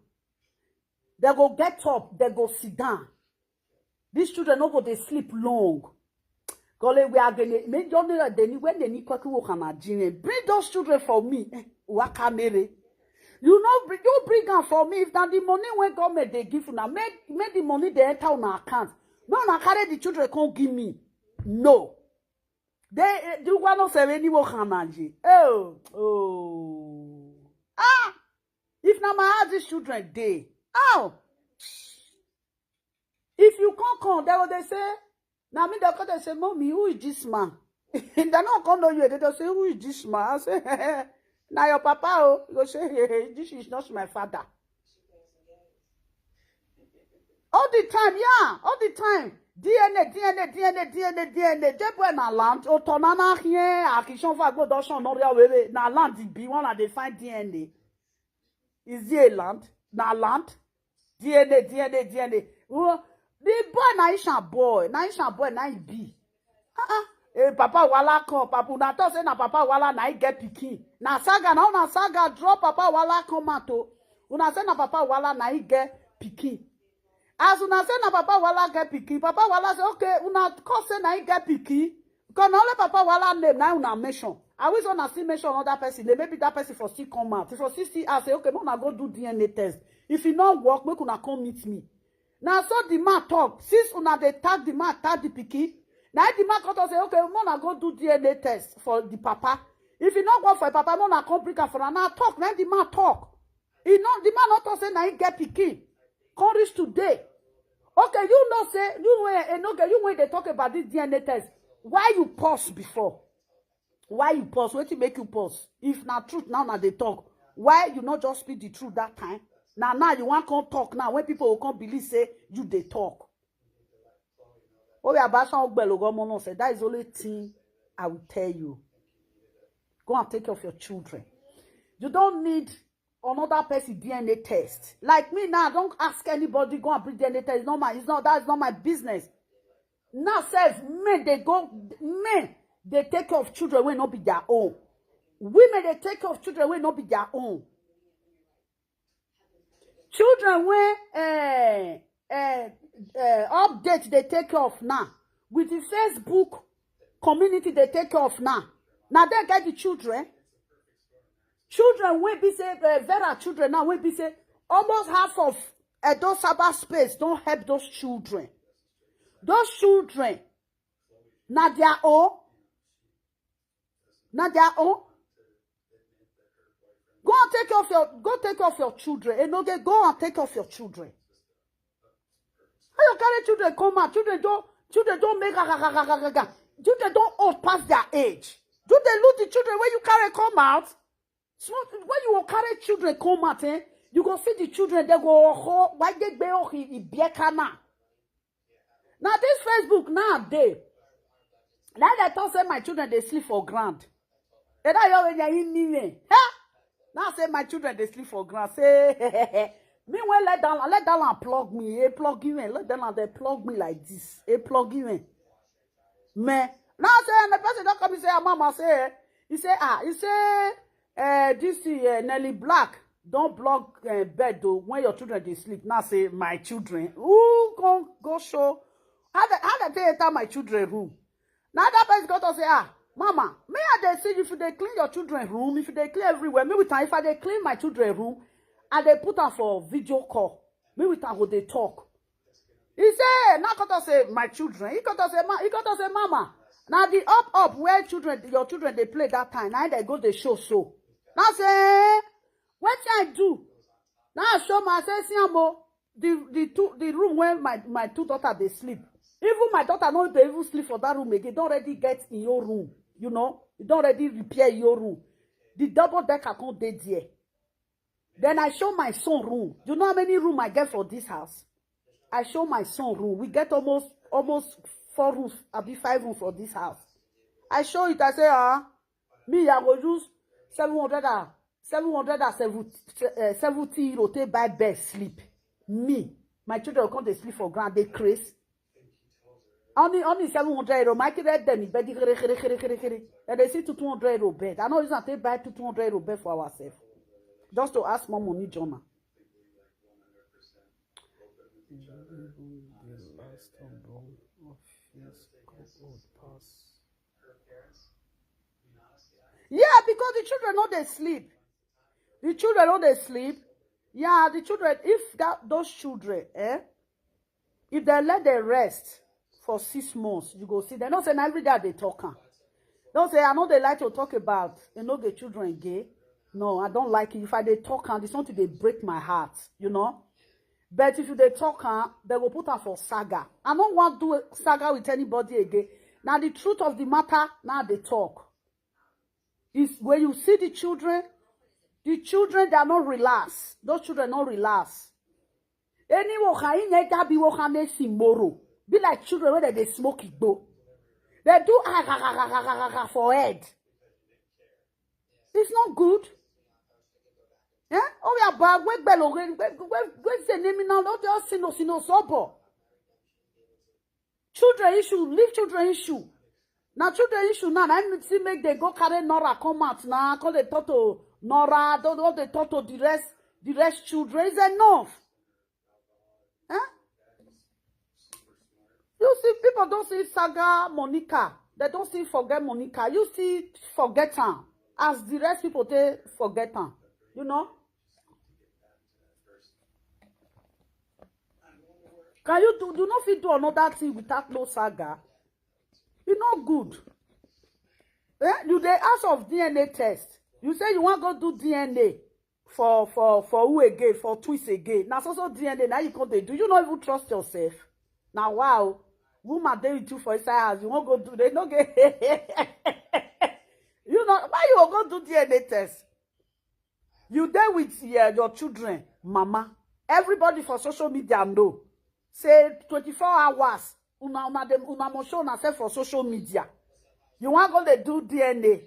They go get up, they go sit down. These children no go they sleep long. Gole we are gonna make Johnny Denny when they need Kwaku Wokana Jimmy. Bring those children for me. Eh, Wakamere. You know, br- you bring them for me. If that the money when government they give now, make make the money they enter on our account. No, na carry the children come give me. No. They eh, do one of seven any work on Angie. Oh, oh. Ah, if na my house, these children they. Oh, if you can't come, they will they say, now me they come they say, "Mommy, who is this man?" They not come know you. They just say, "Who is this man?" I say, "Now your papa, oh." You go say, "Hey, hey, this is not my father." All the time, yeah, all the time. D N A, D N A, D N A, D N A, D N A. Jebwe na land, otonana here, akishon fa go doshon no real wewe. Na land the be one and they find D N A. Is it a land? Na land? D N A, D N A, D N A. Oh, the boy na Ishan boy, na Ishan boy, na he be. Uh-uh. Eh, papa wala come, papa, una talk say na papa wala na he get pikin. Na saga, na una saga draw papa wala come out o. Una say na papa wala na he get pikin. As una say na papa wala get pikin, papa wala say, okay, una come say na he get pikin. Because na only papa wala name na una mention. I wish una still mention another person name, maybe that person for still come out. If for still see, I say, okay, make una go do D N A test. If e no work, make una come meet me. Na so the man talk. Since una dey tag the man, tag the pikin, na the man come talk say, okay, make una go do D N A test for the papa. If e no work for the papa, make una come bring am for am. Na talk, na the man talk. E no, the man no talk say na he get pikin. Come reach today. Okay, you know say, you wey, eh, no get, you wey dey talk about this D N A test. Why you pause before? Why you pause? Wetin make you pause? If na truth now, na dey talk. Why you not just speak the truth that time? Now, now you want come talk now when people will come believe say you dey talk. Oh yeah, Basha Ogbelo go mono say that is the only thing I will tell you. Go and take care of your children. You don't need another person D N A test. Like me now, I don't ask anybody go and bring D N A test. It's not my, it's not, that's not my business. Now says men they go, men they take care of children wey no be their own. Women they take care of children wey no be their own. Children wey, eh, eh, eh, update they take care of now with the Facebook community they take care of now. Now they get the children. Children wey be say, eh, Vera children now wey be say almost half of Edo Saba space don't help those children. Those children, na their own, na their own. Go and take care of your, go take care of your children. Enoge, go and take care of your children. How you carry children come out? Children don't, children don't make ga, ga, ga, ga, ga, ga, ga. Children don't old past their age. Do they lose the children when you carry come out? So when you will carry children come out, eh? You go see the children, they go, oh, why they be oh, he, he, biekana. Now this Facebook now they, now they talk say my children they sleep for ground. And I already in me, eh? Huh? Now say my children they sleep for ground. Say, meanwhile, let down, let down and plug me, eh? Plug you in, let down and they plug me like this, eh? Plug you in. Man, now say, and the person don't come and say, ah, mama say, he say, ah, he say, eh, this, eh, Nelly Black don't block, eh, bed though when your children they sleep. Now say, my children, who go, go show? How they, how they take enter my children room? Now that person got to say, ah, mama, may I they see if they clean your children room, if they clean everywhere. Me with time, if I they clean my children room, and they put her for video call, me with her go they talk. He say, now got to say, my children. He got to say, ma, he got to say, mama. Now the up, up where children, your children they play that time. Now they go they show so. Now say, what I do? Now I show my say, see amo. The, the two, the room where my, my two daughter they sleep. Even my daughter no they even sleep for that room again. Don't already get in your room. You know, you don't already repair your room. The double decker can't dey there. Then I show my son room. You know how many room I get for this house? I show my son room. We get almost, almost four rooms, abi five rooms for this house. I show it. I say, ah, me, I go use seven hundred and, seven hundred and seventy, eh, seventy euro take buy bed sleep. Me, my children come they sleep for ground, they craze. Only, only seven hundred euro. My kid them in bed, kere, kere, kere, kere, kere. And they see to two hundred euro bed. I know it's not take buy to two hundred euro bed for ourselves. Just to ask more money, Jonah. Yeah, because the children know they sleep. The children know they sleep. Yeah, the children, if that, those children, eh? If they let them rest for six months, you go see. They don't say na every day they talk am. Don't say, I know they like to talk about, you know, the children gay. No, I don't like it. If I they talk am, it's something they break my heart, you know. But if they talk am, they will put am for saga. I don't want to do a saga with anybody again. Now the truth of the matter, now they talk. Is when you see the children, the children, they are not relaxed. Those children not relaxed. Any woka in there, that be woka next tomorrow. Be like children when they smoke igbo. They do ah, ah, ah, ah, ah, ah, ah, for head. It's not good. Eh? Oh yeah, but we belo we we we we say name now. Don't just sino sino sobo. Children issue, leave children issue. Na children issue now, na im still make dem go carry Nora come out now, come dey talk to Nora, don, don dey talk to the rest, the rest children. It's enough. Eh? You see, people don see saga Monica. Dem don still forget Monica. You still forget am as the rest people take forget am. You know? Can you do, you no fit do another thing without no saga? E no good. Eh? You dey ask of D N A test. You say you wan go do D N A for, for, for who again? For twins again. Na so so D N A na you come dey do. You no even trust yourself. Na wow. Woman dey with you for inside house. You wan go do, dem no get. You know, why you go go do D N A test? You dey with, yeah, your children, mama. Everybody for social media know. Say twenty-four hours, una, una dem, una must show una self for social media. You wan go dey do D N A.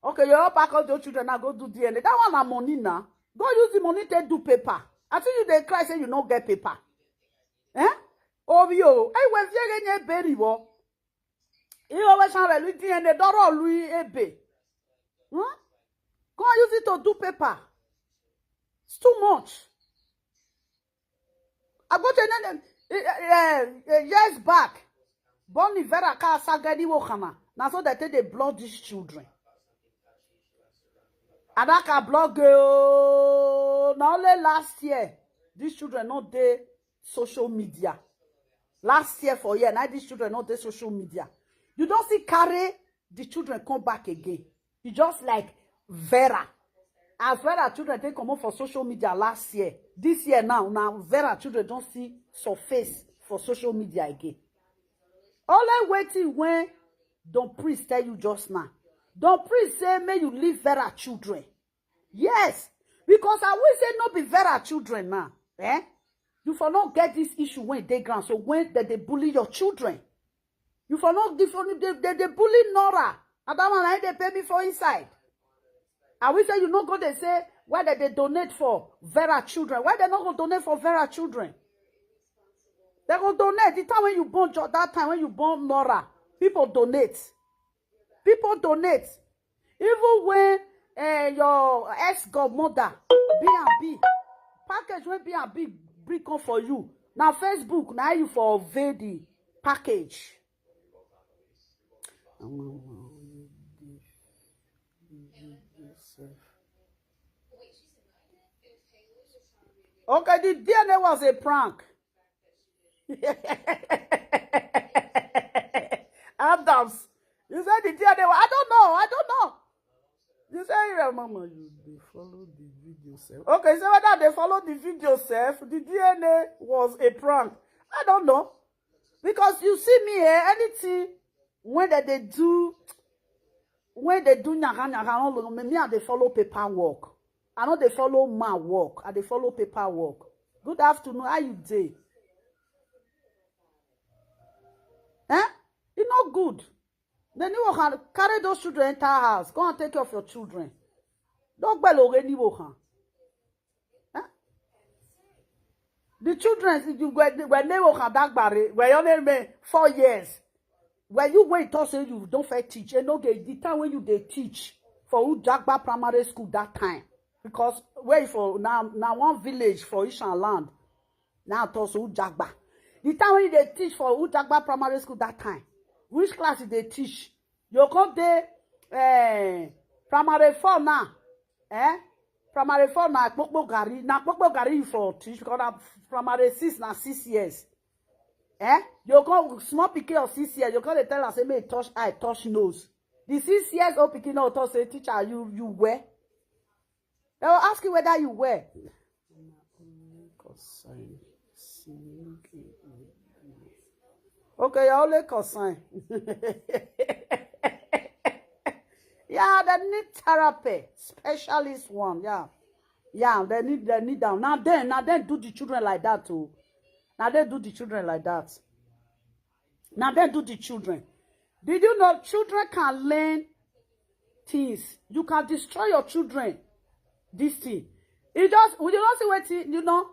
Okay, you all pack all your children now, go do D N A. That one na money now. Go use the money take do paper. I think you dey cry say you no get paper. Eh? Obi o, e we vie ge nye beri wo. Iwe we san re lu D N A doro lu ebe. Hmm? Go and use it to do paper. It's too much. I go to, eh, eh, eh, eh, years back. Bonnie Vera ka sagadi wo kana. Na so they take dey block these children. Adaka block o. Na only last year these children no dey social media. Last year for year, now these children no dey social media. You don see carry the children come back again. E just like Vera. As Vera children take comot for social media last year, this year now, now Vera children don still surface for social media again. Only wetin when Don Prince tell you just now. Don Prince say make you leave Vera children. Yes, because I will say no be Vera children now. Eh? You for not get this issue when they ground. So when they, they bully your children, you for not, they, they, they bully Nora. And that one, I, they pay me for inside. I will say you no go, they say, why they, they donate for Vera children? Why they not go donate for Vera children? They go donate. The time when you born Jo-, that time when you born Nora, people donate. People donate. Even when, eh, your ex-godmother, B and B, package wey B and B bring come for you, na Facebook, na you for avail the package. Okay, the D N A was a prank. Adams, you said the D N A was, I don't know, I don't know. You say, "Yeah, mama, you dey follow the video sef." Okay, so whether they follow the video sef, the D N A was a prank. I don't know. Because you see me, eh, anything when they, they do, when they do nyaga nyaga, all of me, me, I dey follow paperwork. I no dey follow man work. I dey follow paperwork. Good afternoon. How you dey? Eh? E no good. Then you can carry those children enter house. Go and take care of your children. Don't belong any work. Eh? The children, if you were, were never can dagbare, were your name four years. Were you wait to say you don't fair teach? And okay, the time when you dey teach for Ujagba Primary School that time, because where for now, now one village for Ishan land. Now to say Ujagba. The time when you dey teach for Ujagba Primary School that time, which class you dey teach? You come dey, eh, primary four now. Eh? Primary four na Kpokpo Gari. Na Kpokpo Gari you for teach because na primary six na six years. Eh? You come small pikin of six years. You come dey tell am say make e touch eye, touch nose. The six years old pikin no talk say, "Teacher, you, you where?" They will ask you whether you where. Okay, your only concern. Yeah, they need therapy, specialist one. Yeah, yeah, they need, they need them. Now then, now then, do the children like that too. Now they do the children like that. Now then, do the children. Did you know children can learn things? You can destroy your children. This thing, it just, we don't see what you know.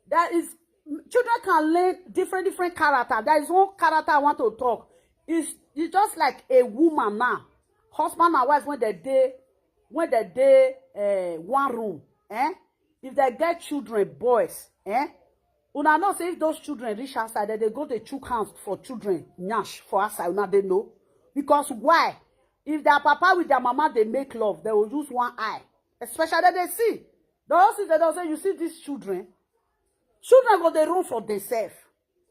There is, children can learn different, different character. There is one character I want to talk. It's, it's just like a woman now. Husband and wife, when they dey, when they dey uh, one room, eh? If they get children, boys, eh? Una know say if those children reach outside, then they go dey chook hands for children, nyash for outside, una dey know. Because why? If their papa with their mama dey make love, they will use one eye. Especially they see. The whole thing they don say, you see these children? Children go dey run for themselves.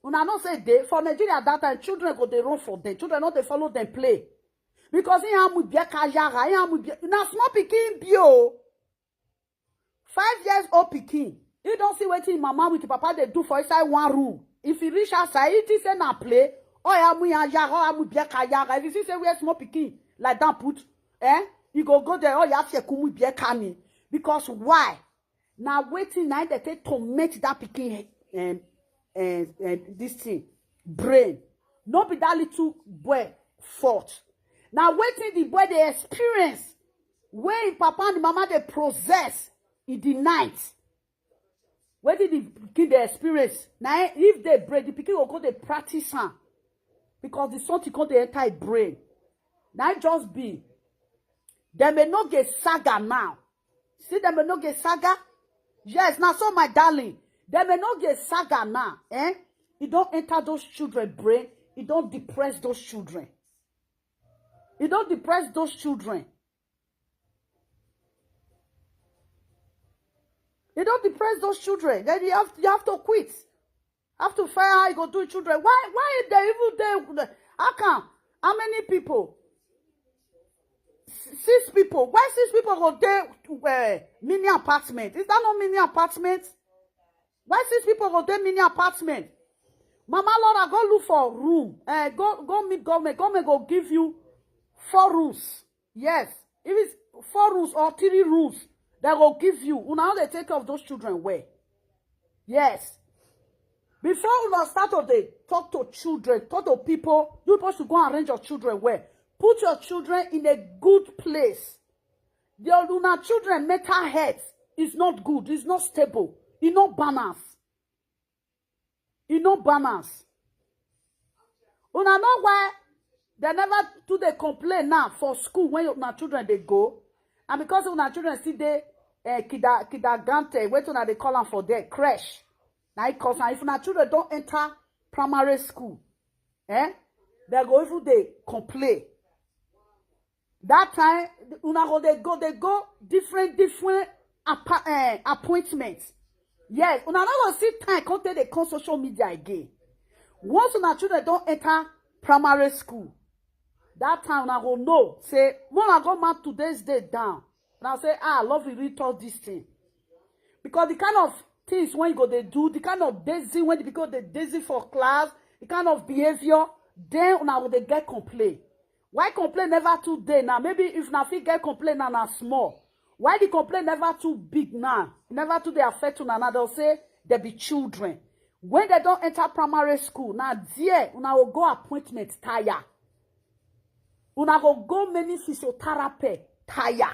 Una know say they, for Nigeria that time, children go dey run for them. Children no dey follow them play. Because he amu bieka yara, he amu bie-, na small pikin be o. Five years old pikin. He don see wetin him mama with him papa dey do for inside one room. If he reach outside, he think say na play. Oh, ya mu ya yara, oh, ya mu bieka yara. If you see say where small pikin like that put, eh? He go go there, oh, ya fie kumu bieka ni. Because why? Na wetin na they take torment that pikin, um, um, um, this thing, brain. No be that little boy fault. Na wetin the boy dey experience, wey him papa and mama dey process in the night. Wetin the pikin dey experience, na if they break, the pikin go go dey practice am, because the something come dey enter him brain. Na just be. Dem may no get saga now. See, dem may no get saga. Yes, now so my darling, dem may no get saga now. Eh? E don enter those children brain. E don depress those children. E don depress those children. E don depress those children. Then you have, you have to quit. Have to find how you go do children. Why, why they even dey? How come? How many people? S- Six people. Why six people go dey uh, mini apartment? Is that not mini apartment? Why six people go dey mini apartment? Mama Laura, go look for room. Uh, go go meet government. Government go give you four rooms. Yes, if it's four rooms or three rooms, they go give you. Una no dey take care of those children well. Yes. Before una start to dey talk to children, talk to people, you supposed to go and arrange your children well. Put your children in a good place. Your una children mental health is not good, it's not stable, e no balance. E no balance. Una know why they never too dey complain now for school when una children dey go? And because una children still dey uh, kida kidagante, wetin una dey call am for there, creche. Na it cause am. If una children don enter primary school, eh, they go even dey complain. That time, una go dey go dey go different different appa- eh, appointments. Yes, una no go see time come take dey come social media again. Once una children don enter primary school, that time una go know say, when una go mark today's date down, una say, ah, love really talk this thing. Because the kind of things when you go dey do, the kind of dazing when the people dey dazing for class, the kind of behavior, then una go dey get complain. Why complain never too dey now? Maybe if na fit get complain na na small. Why the complain never too big now? E never too dey affect una now. They'll say they be children. When they don't enter primary school, now there una will go appointment tire. Una go go many physiotherapy tire.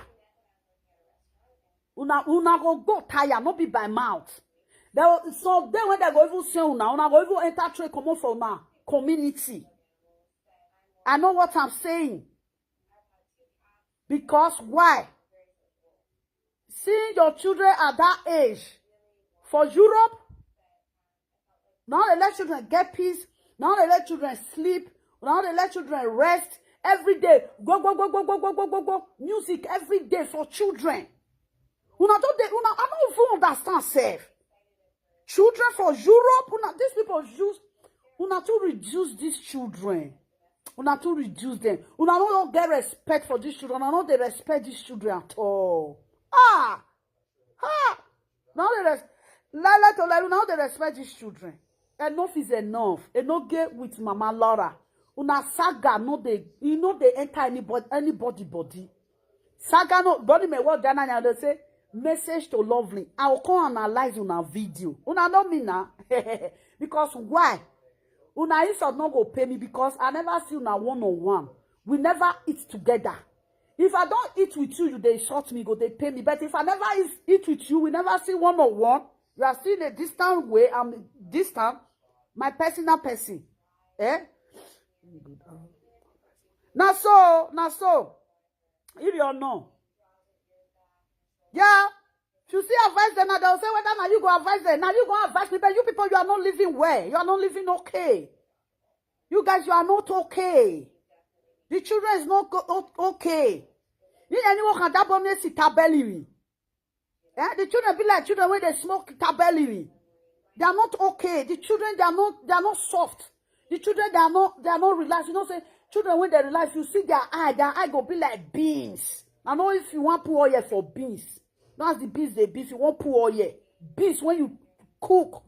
Una una go go tire, no be by mouth. There will- some day when they go even say una, una go even enter train comot for una community. I know what I'm saying. Because why? Seeing your children at that age for Europe, now they let children get peace. Now they let children sleep. Now they let children rest every day. Go go go go go go go go go. Music every day for children. Una don't dey, una I don't even understand self. Children for Europe, una these people use una to reduce these children. Una to reduce them. Una no don get respect for these children. Una no dey respect these children at all. Ah, ah. Now they res- Lala to Lala, now they respect these children. Enough is enough. Enoge with Mama Laura. Una saga no dey, e no dey enter anybody anybody body. Saga no body may what Ghana now they say message to Lovely. I will come analyze una video. Una know me now. Because why? Una insult no go pay me because I never see una one on one. We never eat together. If I don't eat with you, you dey insult me, go dey pay me. But if I never eat, eat with you, we never see one on one. You are still in a distant way. I'm distant. My personal person. Eh? Let me go down. Na so, na so. If you know. Yeah. If you see advise them, now they'll say whether now you go advise them. Now you go advise me, but you people, you are not living well. You are not living okay. You guys, you are not okay. The children is not go- o- okay. You anyone can that bonus it belly. Eh? The children be like children when they smoke tabeli. They are not okay. The children, they are not, they are not soft. The children, they are not, they are not relaxed. You know, say children when they relax, you see their eye, their eye go be like beans. I know if you want poor oil for beans, that's the beans they be. If you want poor oil, beans when you cook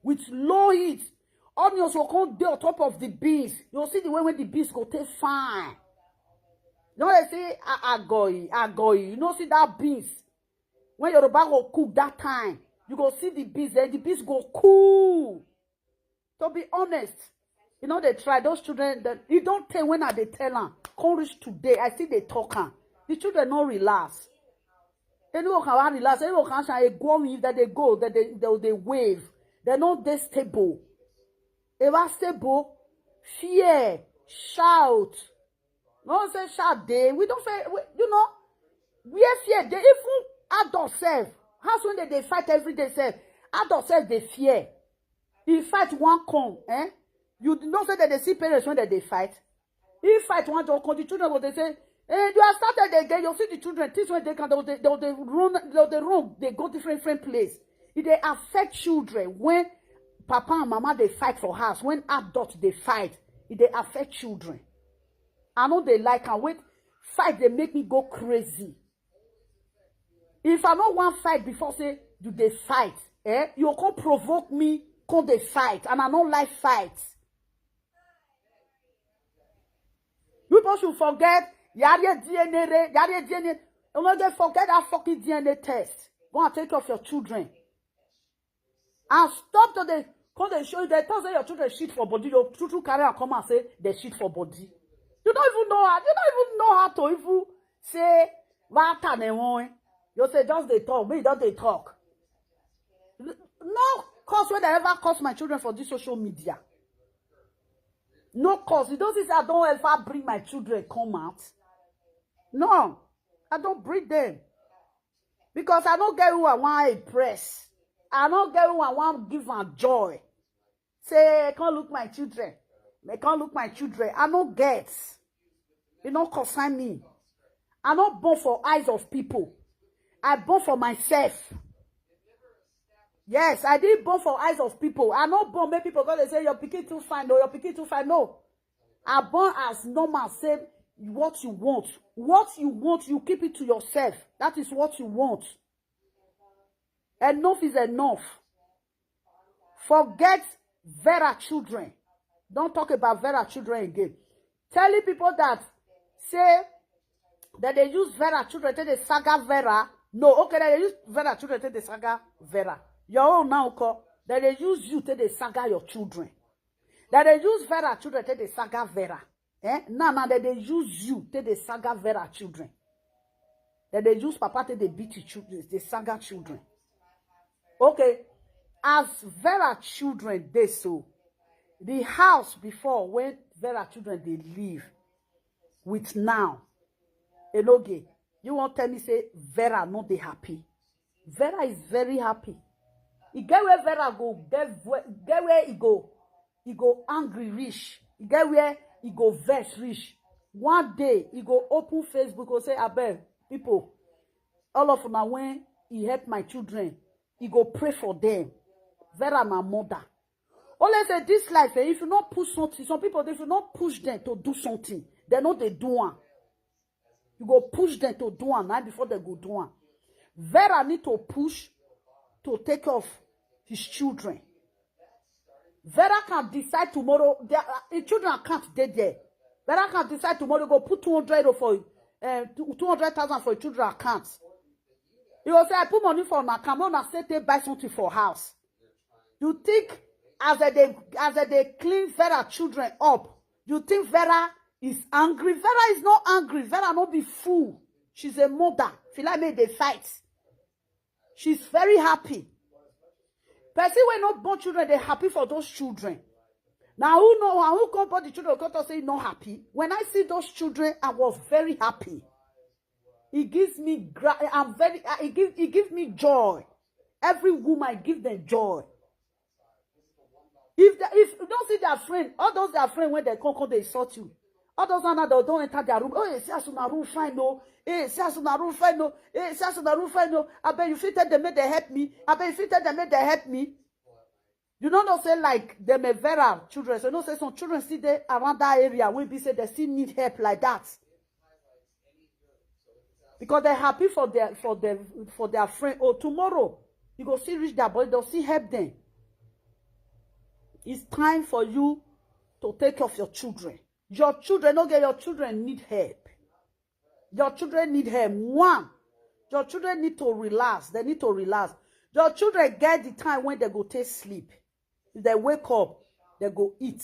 with low heat, onions will come there on top of the beans. You'll see the way when the beans go taste fine. You know they say "A- agoi, agoi. You know, see that beans when Yoruba go cook that time, you go see the beans, then the beans go cool. To be honest, you know they try those children. That you don't tell when I they tell them. Come reach today, I see they talk am. The children no relax. They no can relax. They no can shine a go if that they go that they they, they wave. They no they stable. They are stable. Fear, shout. No say shout dey. We don't fear. We, you know, where fear dey. Even adult self, house when they, they fight every day self, adult self they fear. If fight one come, eh? You know say that they see parents when they, they fight. If fight one don't come, the children will they say, "Hey, you are started again." You see the children, things when they can, they, they, they run, they, they run, they go different different place. If they affect children when papa and mama they fight for house, when adults they fight, if they affect children. I know they like and wait fight they make me go crazy. If I no one fight before say do they fight, eh? You come provoke me, come they fight, and I no like fight. You people should forget yari D N A, re- yari D N A. You know they forget that fucking D N A test. Go and take care of your children. And stop to the come they show you they tell say your children shit for body. You true true carry and come and say they shit for body. You don't even know how. You don't even know how to even say what and one. You say just they talk, me don't they talk. No cause when I ever cause my children for this social media. No cause. You don't see say I don't ever bring my children come out. No, I don't bring them. Because I don't get who I want to impress. I don't get who I want to give and joy. Say, "I can't look my children. I can't look my children." I don't get. You don't concern me. I not born for eyes of people. I born for myself. Yes, I did born for eyes of people. I not born make people go they say your pikin too fine, no, your pikin too fine. No. I born as normal, say what you want. What you want, you keep it to yourself. That is what you want. Enough is enough. Forget Vera children. Don't talk about Vera children again. Telling people that say that they use Vera children till they saga Vera. No, okay, that they use Vera children till they saga Vera. Your own now call that they use you till they saga your children. That they use Vera children till they saga Vera. Eh? Now, now that they use you till they saga Vera children. That they use Papa till they beat the children, they saga children. Okay, as Vera children they so the house before when Vera children they live with now, Enoge, you won't tell me say Vera not they happy. Vera is very happy. He get where Vera go, get where, get where he go. He go angry rich. He get where he go vex rich. One day he go open Facebook go say, "Abeg, people, all of now when he help my children, he go pray for them." Vera my mother. Only say this life, eh, if you not push something, some people if you not push them to do something, they know they do one. You go push them to do one now before they go do one. Vera need to push to take off his children. Vera can decide tomorrow. Their, uh, his children account dey there. Vera can decide tomorrow go put two hundred for uh, two hundred thousand for his children account. He go say, "I put money for my account. Una say take buy something for house." You think as a they as a they clean Vera children up, you think Vera is angry? Vera is not angry. Vera not be fool. She's a mother. Feel like me they fight. She's very happy. Person when not born children, they happy for those children. Now who know, who come put the children, come talk say not happy. When I see those children, I was very happy. It gives me gra- I'm very uh, it gives it gives me joy. Every woman, give them joy. If they, if you don't see their friend, all those their friend, when they come, come they insult you. All those another don't enter their room. Oh, you see as una room fine, no. Hey, see as una room fine, no. Hey, see as una room fine, no. I bet you fit tell them make they help me. I bet you fit tell them make they help me. You don't know say like them a vera children. So you know say some children still there around that area will be say they still need help like that. Because they're happy for their for their for their friend. Oh, tomorrow you go see reach their body, they'll see help them. It's time for you to take care of your children. Your children, don't get your children need help. Your children need help. One, your children need to relax. They need to relax. Your children get the time when they go take sleep. If they wake up, they go eat.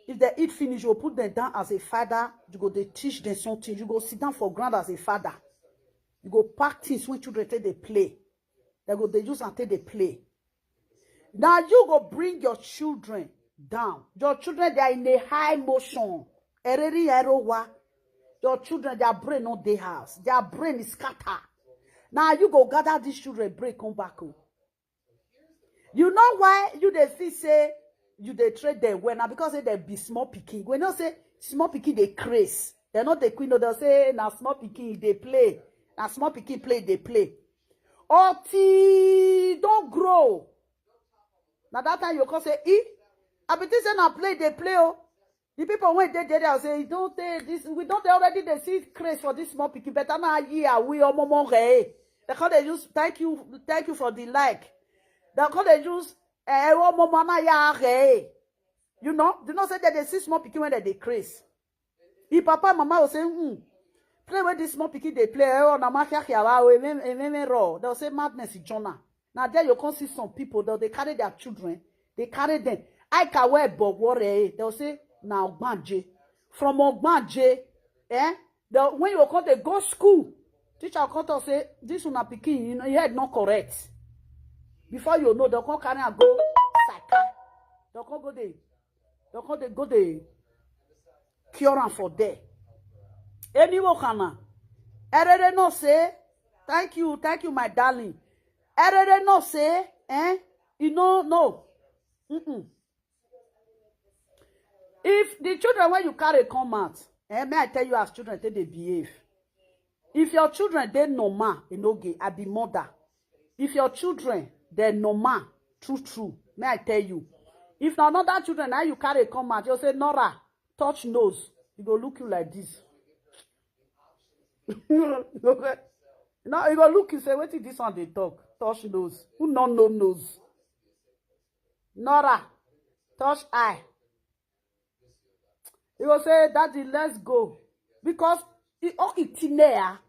If they eat finish, you go put them down as a father. You go they teach them something. You go sit down for ground as a father. You go pack things when children take they play. They go they use and take they play. Now you go bring your children down. Your children, they are in a high motion. Ereri erowa. Your children, their brain not their house. Their brain is scattered. Now you go gather these children, break come back home. You know why you they feel say you they trade them well now? Because say they be small picking. When you say small picking, they craze. They're not the queen. They'll say now small picking they play. Now small picking play they play. Until don't grow. Now that time you can say, "E, I be think say na play they play oh." The people when they did, they say, "Don't they this? We don't they already they see craze for this small picking. Better now year we are more more eh." They call they use thank you, thank you for the like. They call they use eh oh more more na ya eh." You know, do not say that they see small picking when they craze. If papa and mama will say, "Hmm, play with this small picking they play eh oh na mafia kiawa oh amen amen raw." They'll say madness is Jonah. Now there you can see some people that they carry their children, they carry them. I can wear bogwore eh. They'll say now gbanje. From ogbanje, eh? The when you come they go school, teacher come to say this one picking, you know, your head not correct. Before you know, they'll come carry and go psycha. They'll come go they they'll come they go they cure am for there. Anyone can. Erere no say, "Thank you, thank you, my darling." Erere no say, eh? You know, no. Mm-mm. If the children when you carry come out, eh, may I tell you as children take they behave. If your children they normal, you know, gay, I be mother. If your children they normal, true, true, may I tell you. If na another children now you carry come out, you say, "Nora, touch nose." He go look you like this. No, he go look you say, "What is this one they talk? Touch nose. Who no no nose? Nora, touch eye." He go say, "Daddy, let's go." Because he okay tinea.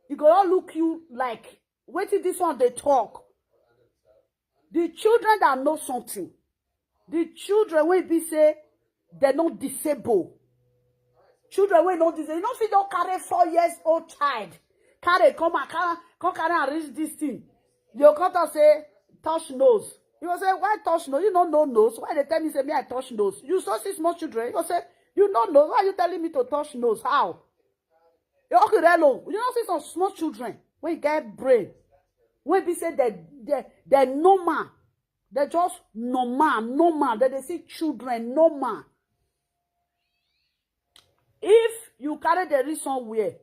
He go all look you like, "What is this one they talk?" The children that know something, the children will be say they not disable. Children will not disable. You know if you don't carry four years old child, carry come and carry, come carry and reach this thing. You come to say, "Touch nose." You go say, "Why touch nose? You know no nose. Why they tell me say me I touch nose?" You so see small children. You go say, "You know nose. Why you telling me to touch nose? How?" You okay, hello. You know see some small children when you get brain, when be say they they they normal, they just normal, normal. They they see children normal. If you carry the reach somewhere,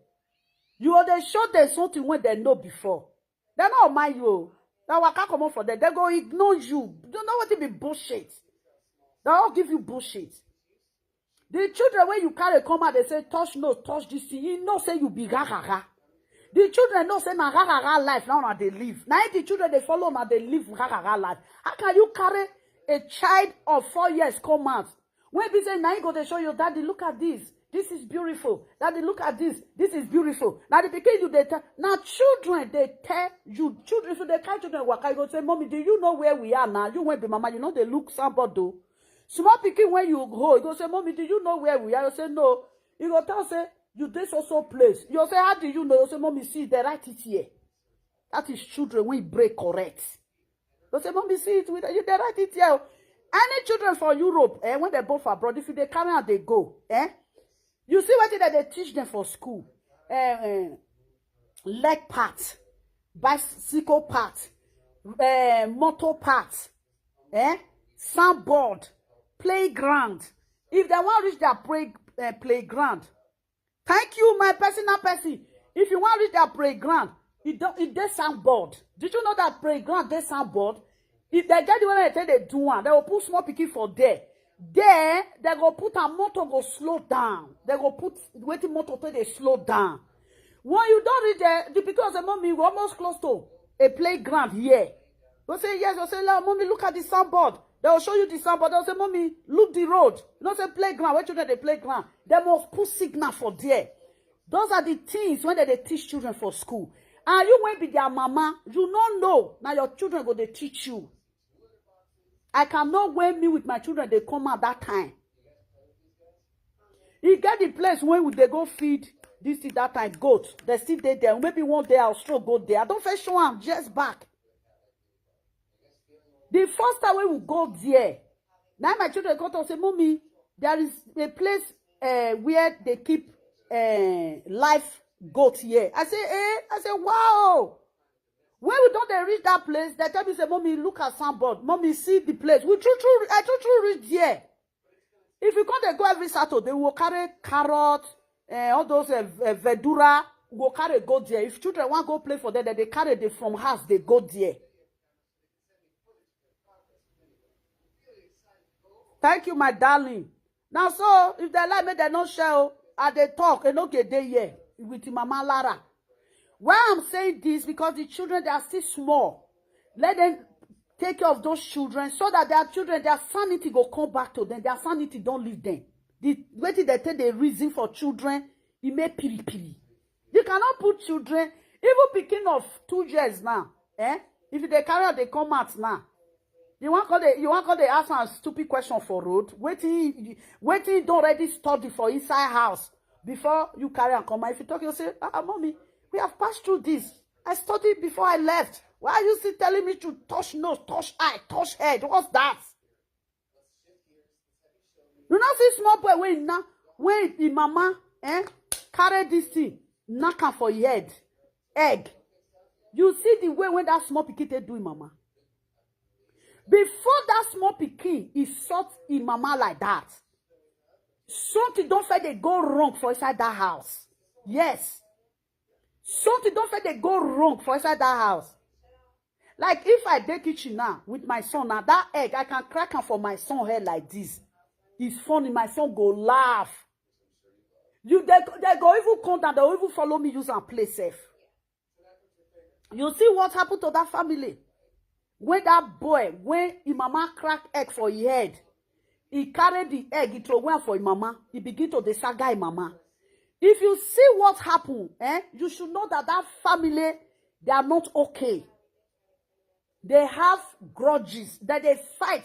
you go dey show them something when they know before. They not mind you. That waka come up for them. They go ignore you. You know what it be bullshit. They all give you bullshit. The children when you carry come out, they say, "Touch no, touch this thing." You know say you be rarara. The children know say na rarara life now na they live. Now the children they follow now they live rarara life. How can you carry a child of four years come out? When be say now you go they show your daddy, "Look at this. This is beautiful. Daddy, look at this. This is beautiful." Now the pikin you they tell now children they tell you children, if you they carry children waka, you go say, "Mommy, do you know where we are now?" You won't be mama, you know they look somebody though. Small pikin when you go, you go say, "Mommy, do you know where we are?" You say, "No." You go tell say, "You this also place." You say, "How do you know?" You say, "Mommy, see, they write it here." That is children we break correct. You say, "Mommy, see it with you, they write it here." Any children for Europe, eh, when they born for abroad, if you dey carry am dey go, eh, you see wetin dem dey teach them for school, eh, eh, leg part, bicycle part, eh, motor part, eh, soundboard, playground. If they wan reach their play, eh, playground, thank you, my personal person. If you wan reach their playground, e don, e dey soundboard. Did you know that playground dey soundboard? If they get the way they take dey do am, they go put small pikin for there. There, they go put am, motor go slow down. They go put wetin motor take dey slow down. When you don reach there, the pikin go say, "Mommy, we almost close to a playground here." Go say, "Yes." Go say, "Mommy, look at the soundboard." They will show you the soundboard. They will say, "Mommy, look the road." You know say playground, where children dey playground. They must put signal for there. Those are the things when they dey teach children for school. And you wey be their mama, you no know. Now your children go dey teach you. I can know when me with my children dey come out that time. E get the place when we dey go feed this thing that time, goat. They still dey there. Maybe one day I'll stroll go there. I don first show am years back. The first time when we go there, now my children come talk say, "Mommy, there is a place, eh, where they keep, eh, live goat here." I say, "Eh?" I say, "Wow." When we don dey reach that place, they tell me say, "Mommy, look at soundboard. Mommy, see the place." We true true, I true true reach there. If you come dey go every Saturday, we go carry carrot, eh, all those, eh, v-, eh, verdura, we go carry go there. If children wan go play for there, then they carry dey from house, they go there. Thank you, my darling. Now, so if they like me, they no share o. I dey talk, e no get dey here with Mama Lara. Why I'm saying this, because the children, they are still small. Let them take care of those children so that their children, their sanity go come back to them. Their sanity don leave them. The wetin they take the reason for children, e make piri piri. You cannot put children, even pikin of two years now, eh? If they carry out, they come out now. You wan come dey, you wan come dey ask am stupid question for road? Wetin, wetin don already study for inside house before you carry am come out? If you talk, you say, "Ah, ah, Mommy, we have passed through this. I studied before I left. Why are you still telling me to touch nose, touch eye, touch head? What's that?" You no see small boy wey na, wey him mama, eh, carry this thing, knock am for him head, egg. You see the way when that small pikin take do him mama. Before that small pikin insult him mama like that, something don first dey go wrong for inside that house. Yes. Something don first dey go wrong for inside that house. Like, if I dey kitchen now with my son now, that egg, I can crack am for my son head like this. It's funny, my son go laugh. You, they, they go even come down, they go even follow me use am play sef. You see what happened to that family? When that boy, when him mama crack egg for him head, he carry the egg, he throw am for him mama. He begin to dey saga him mama. If you see what happened, eh, you should know that that family, they are not okay. They have grudges, that they fight.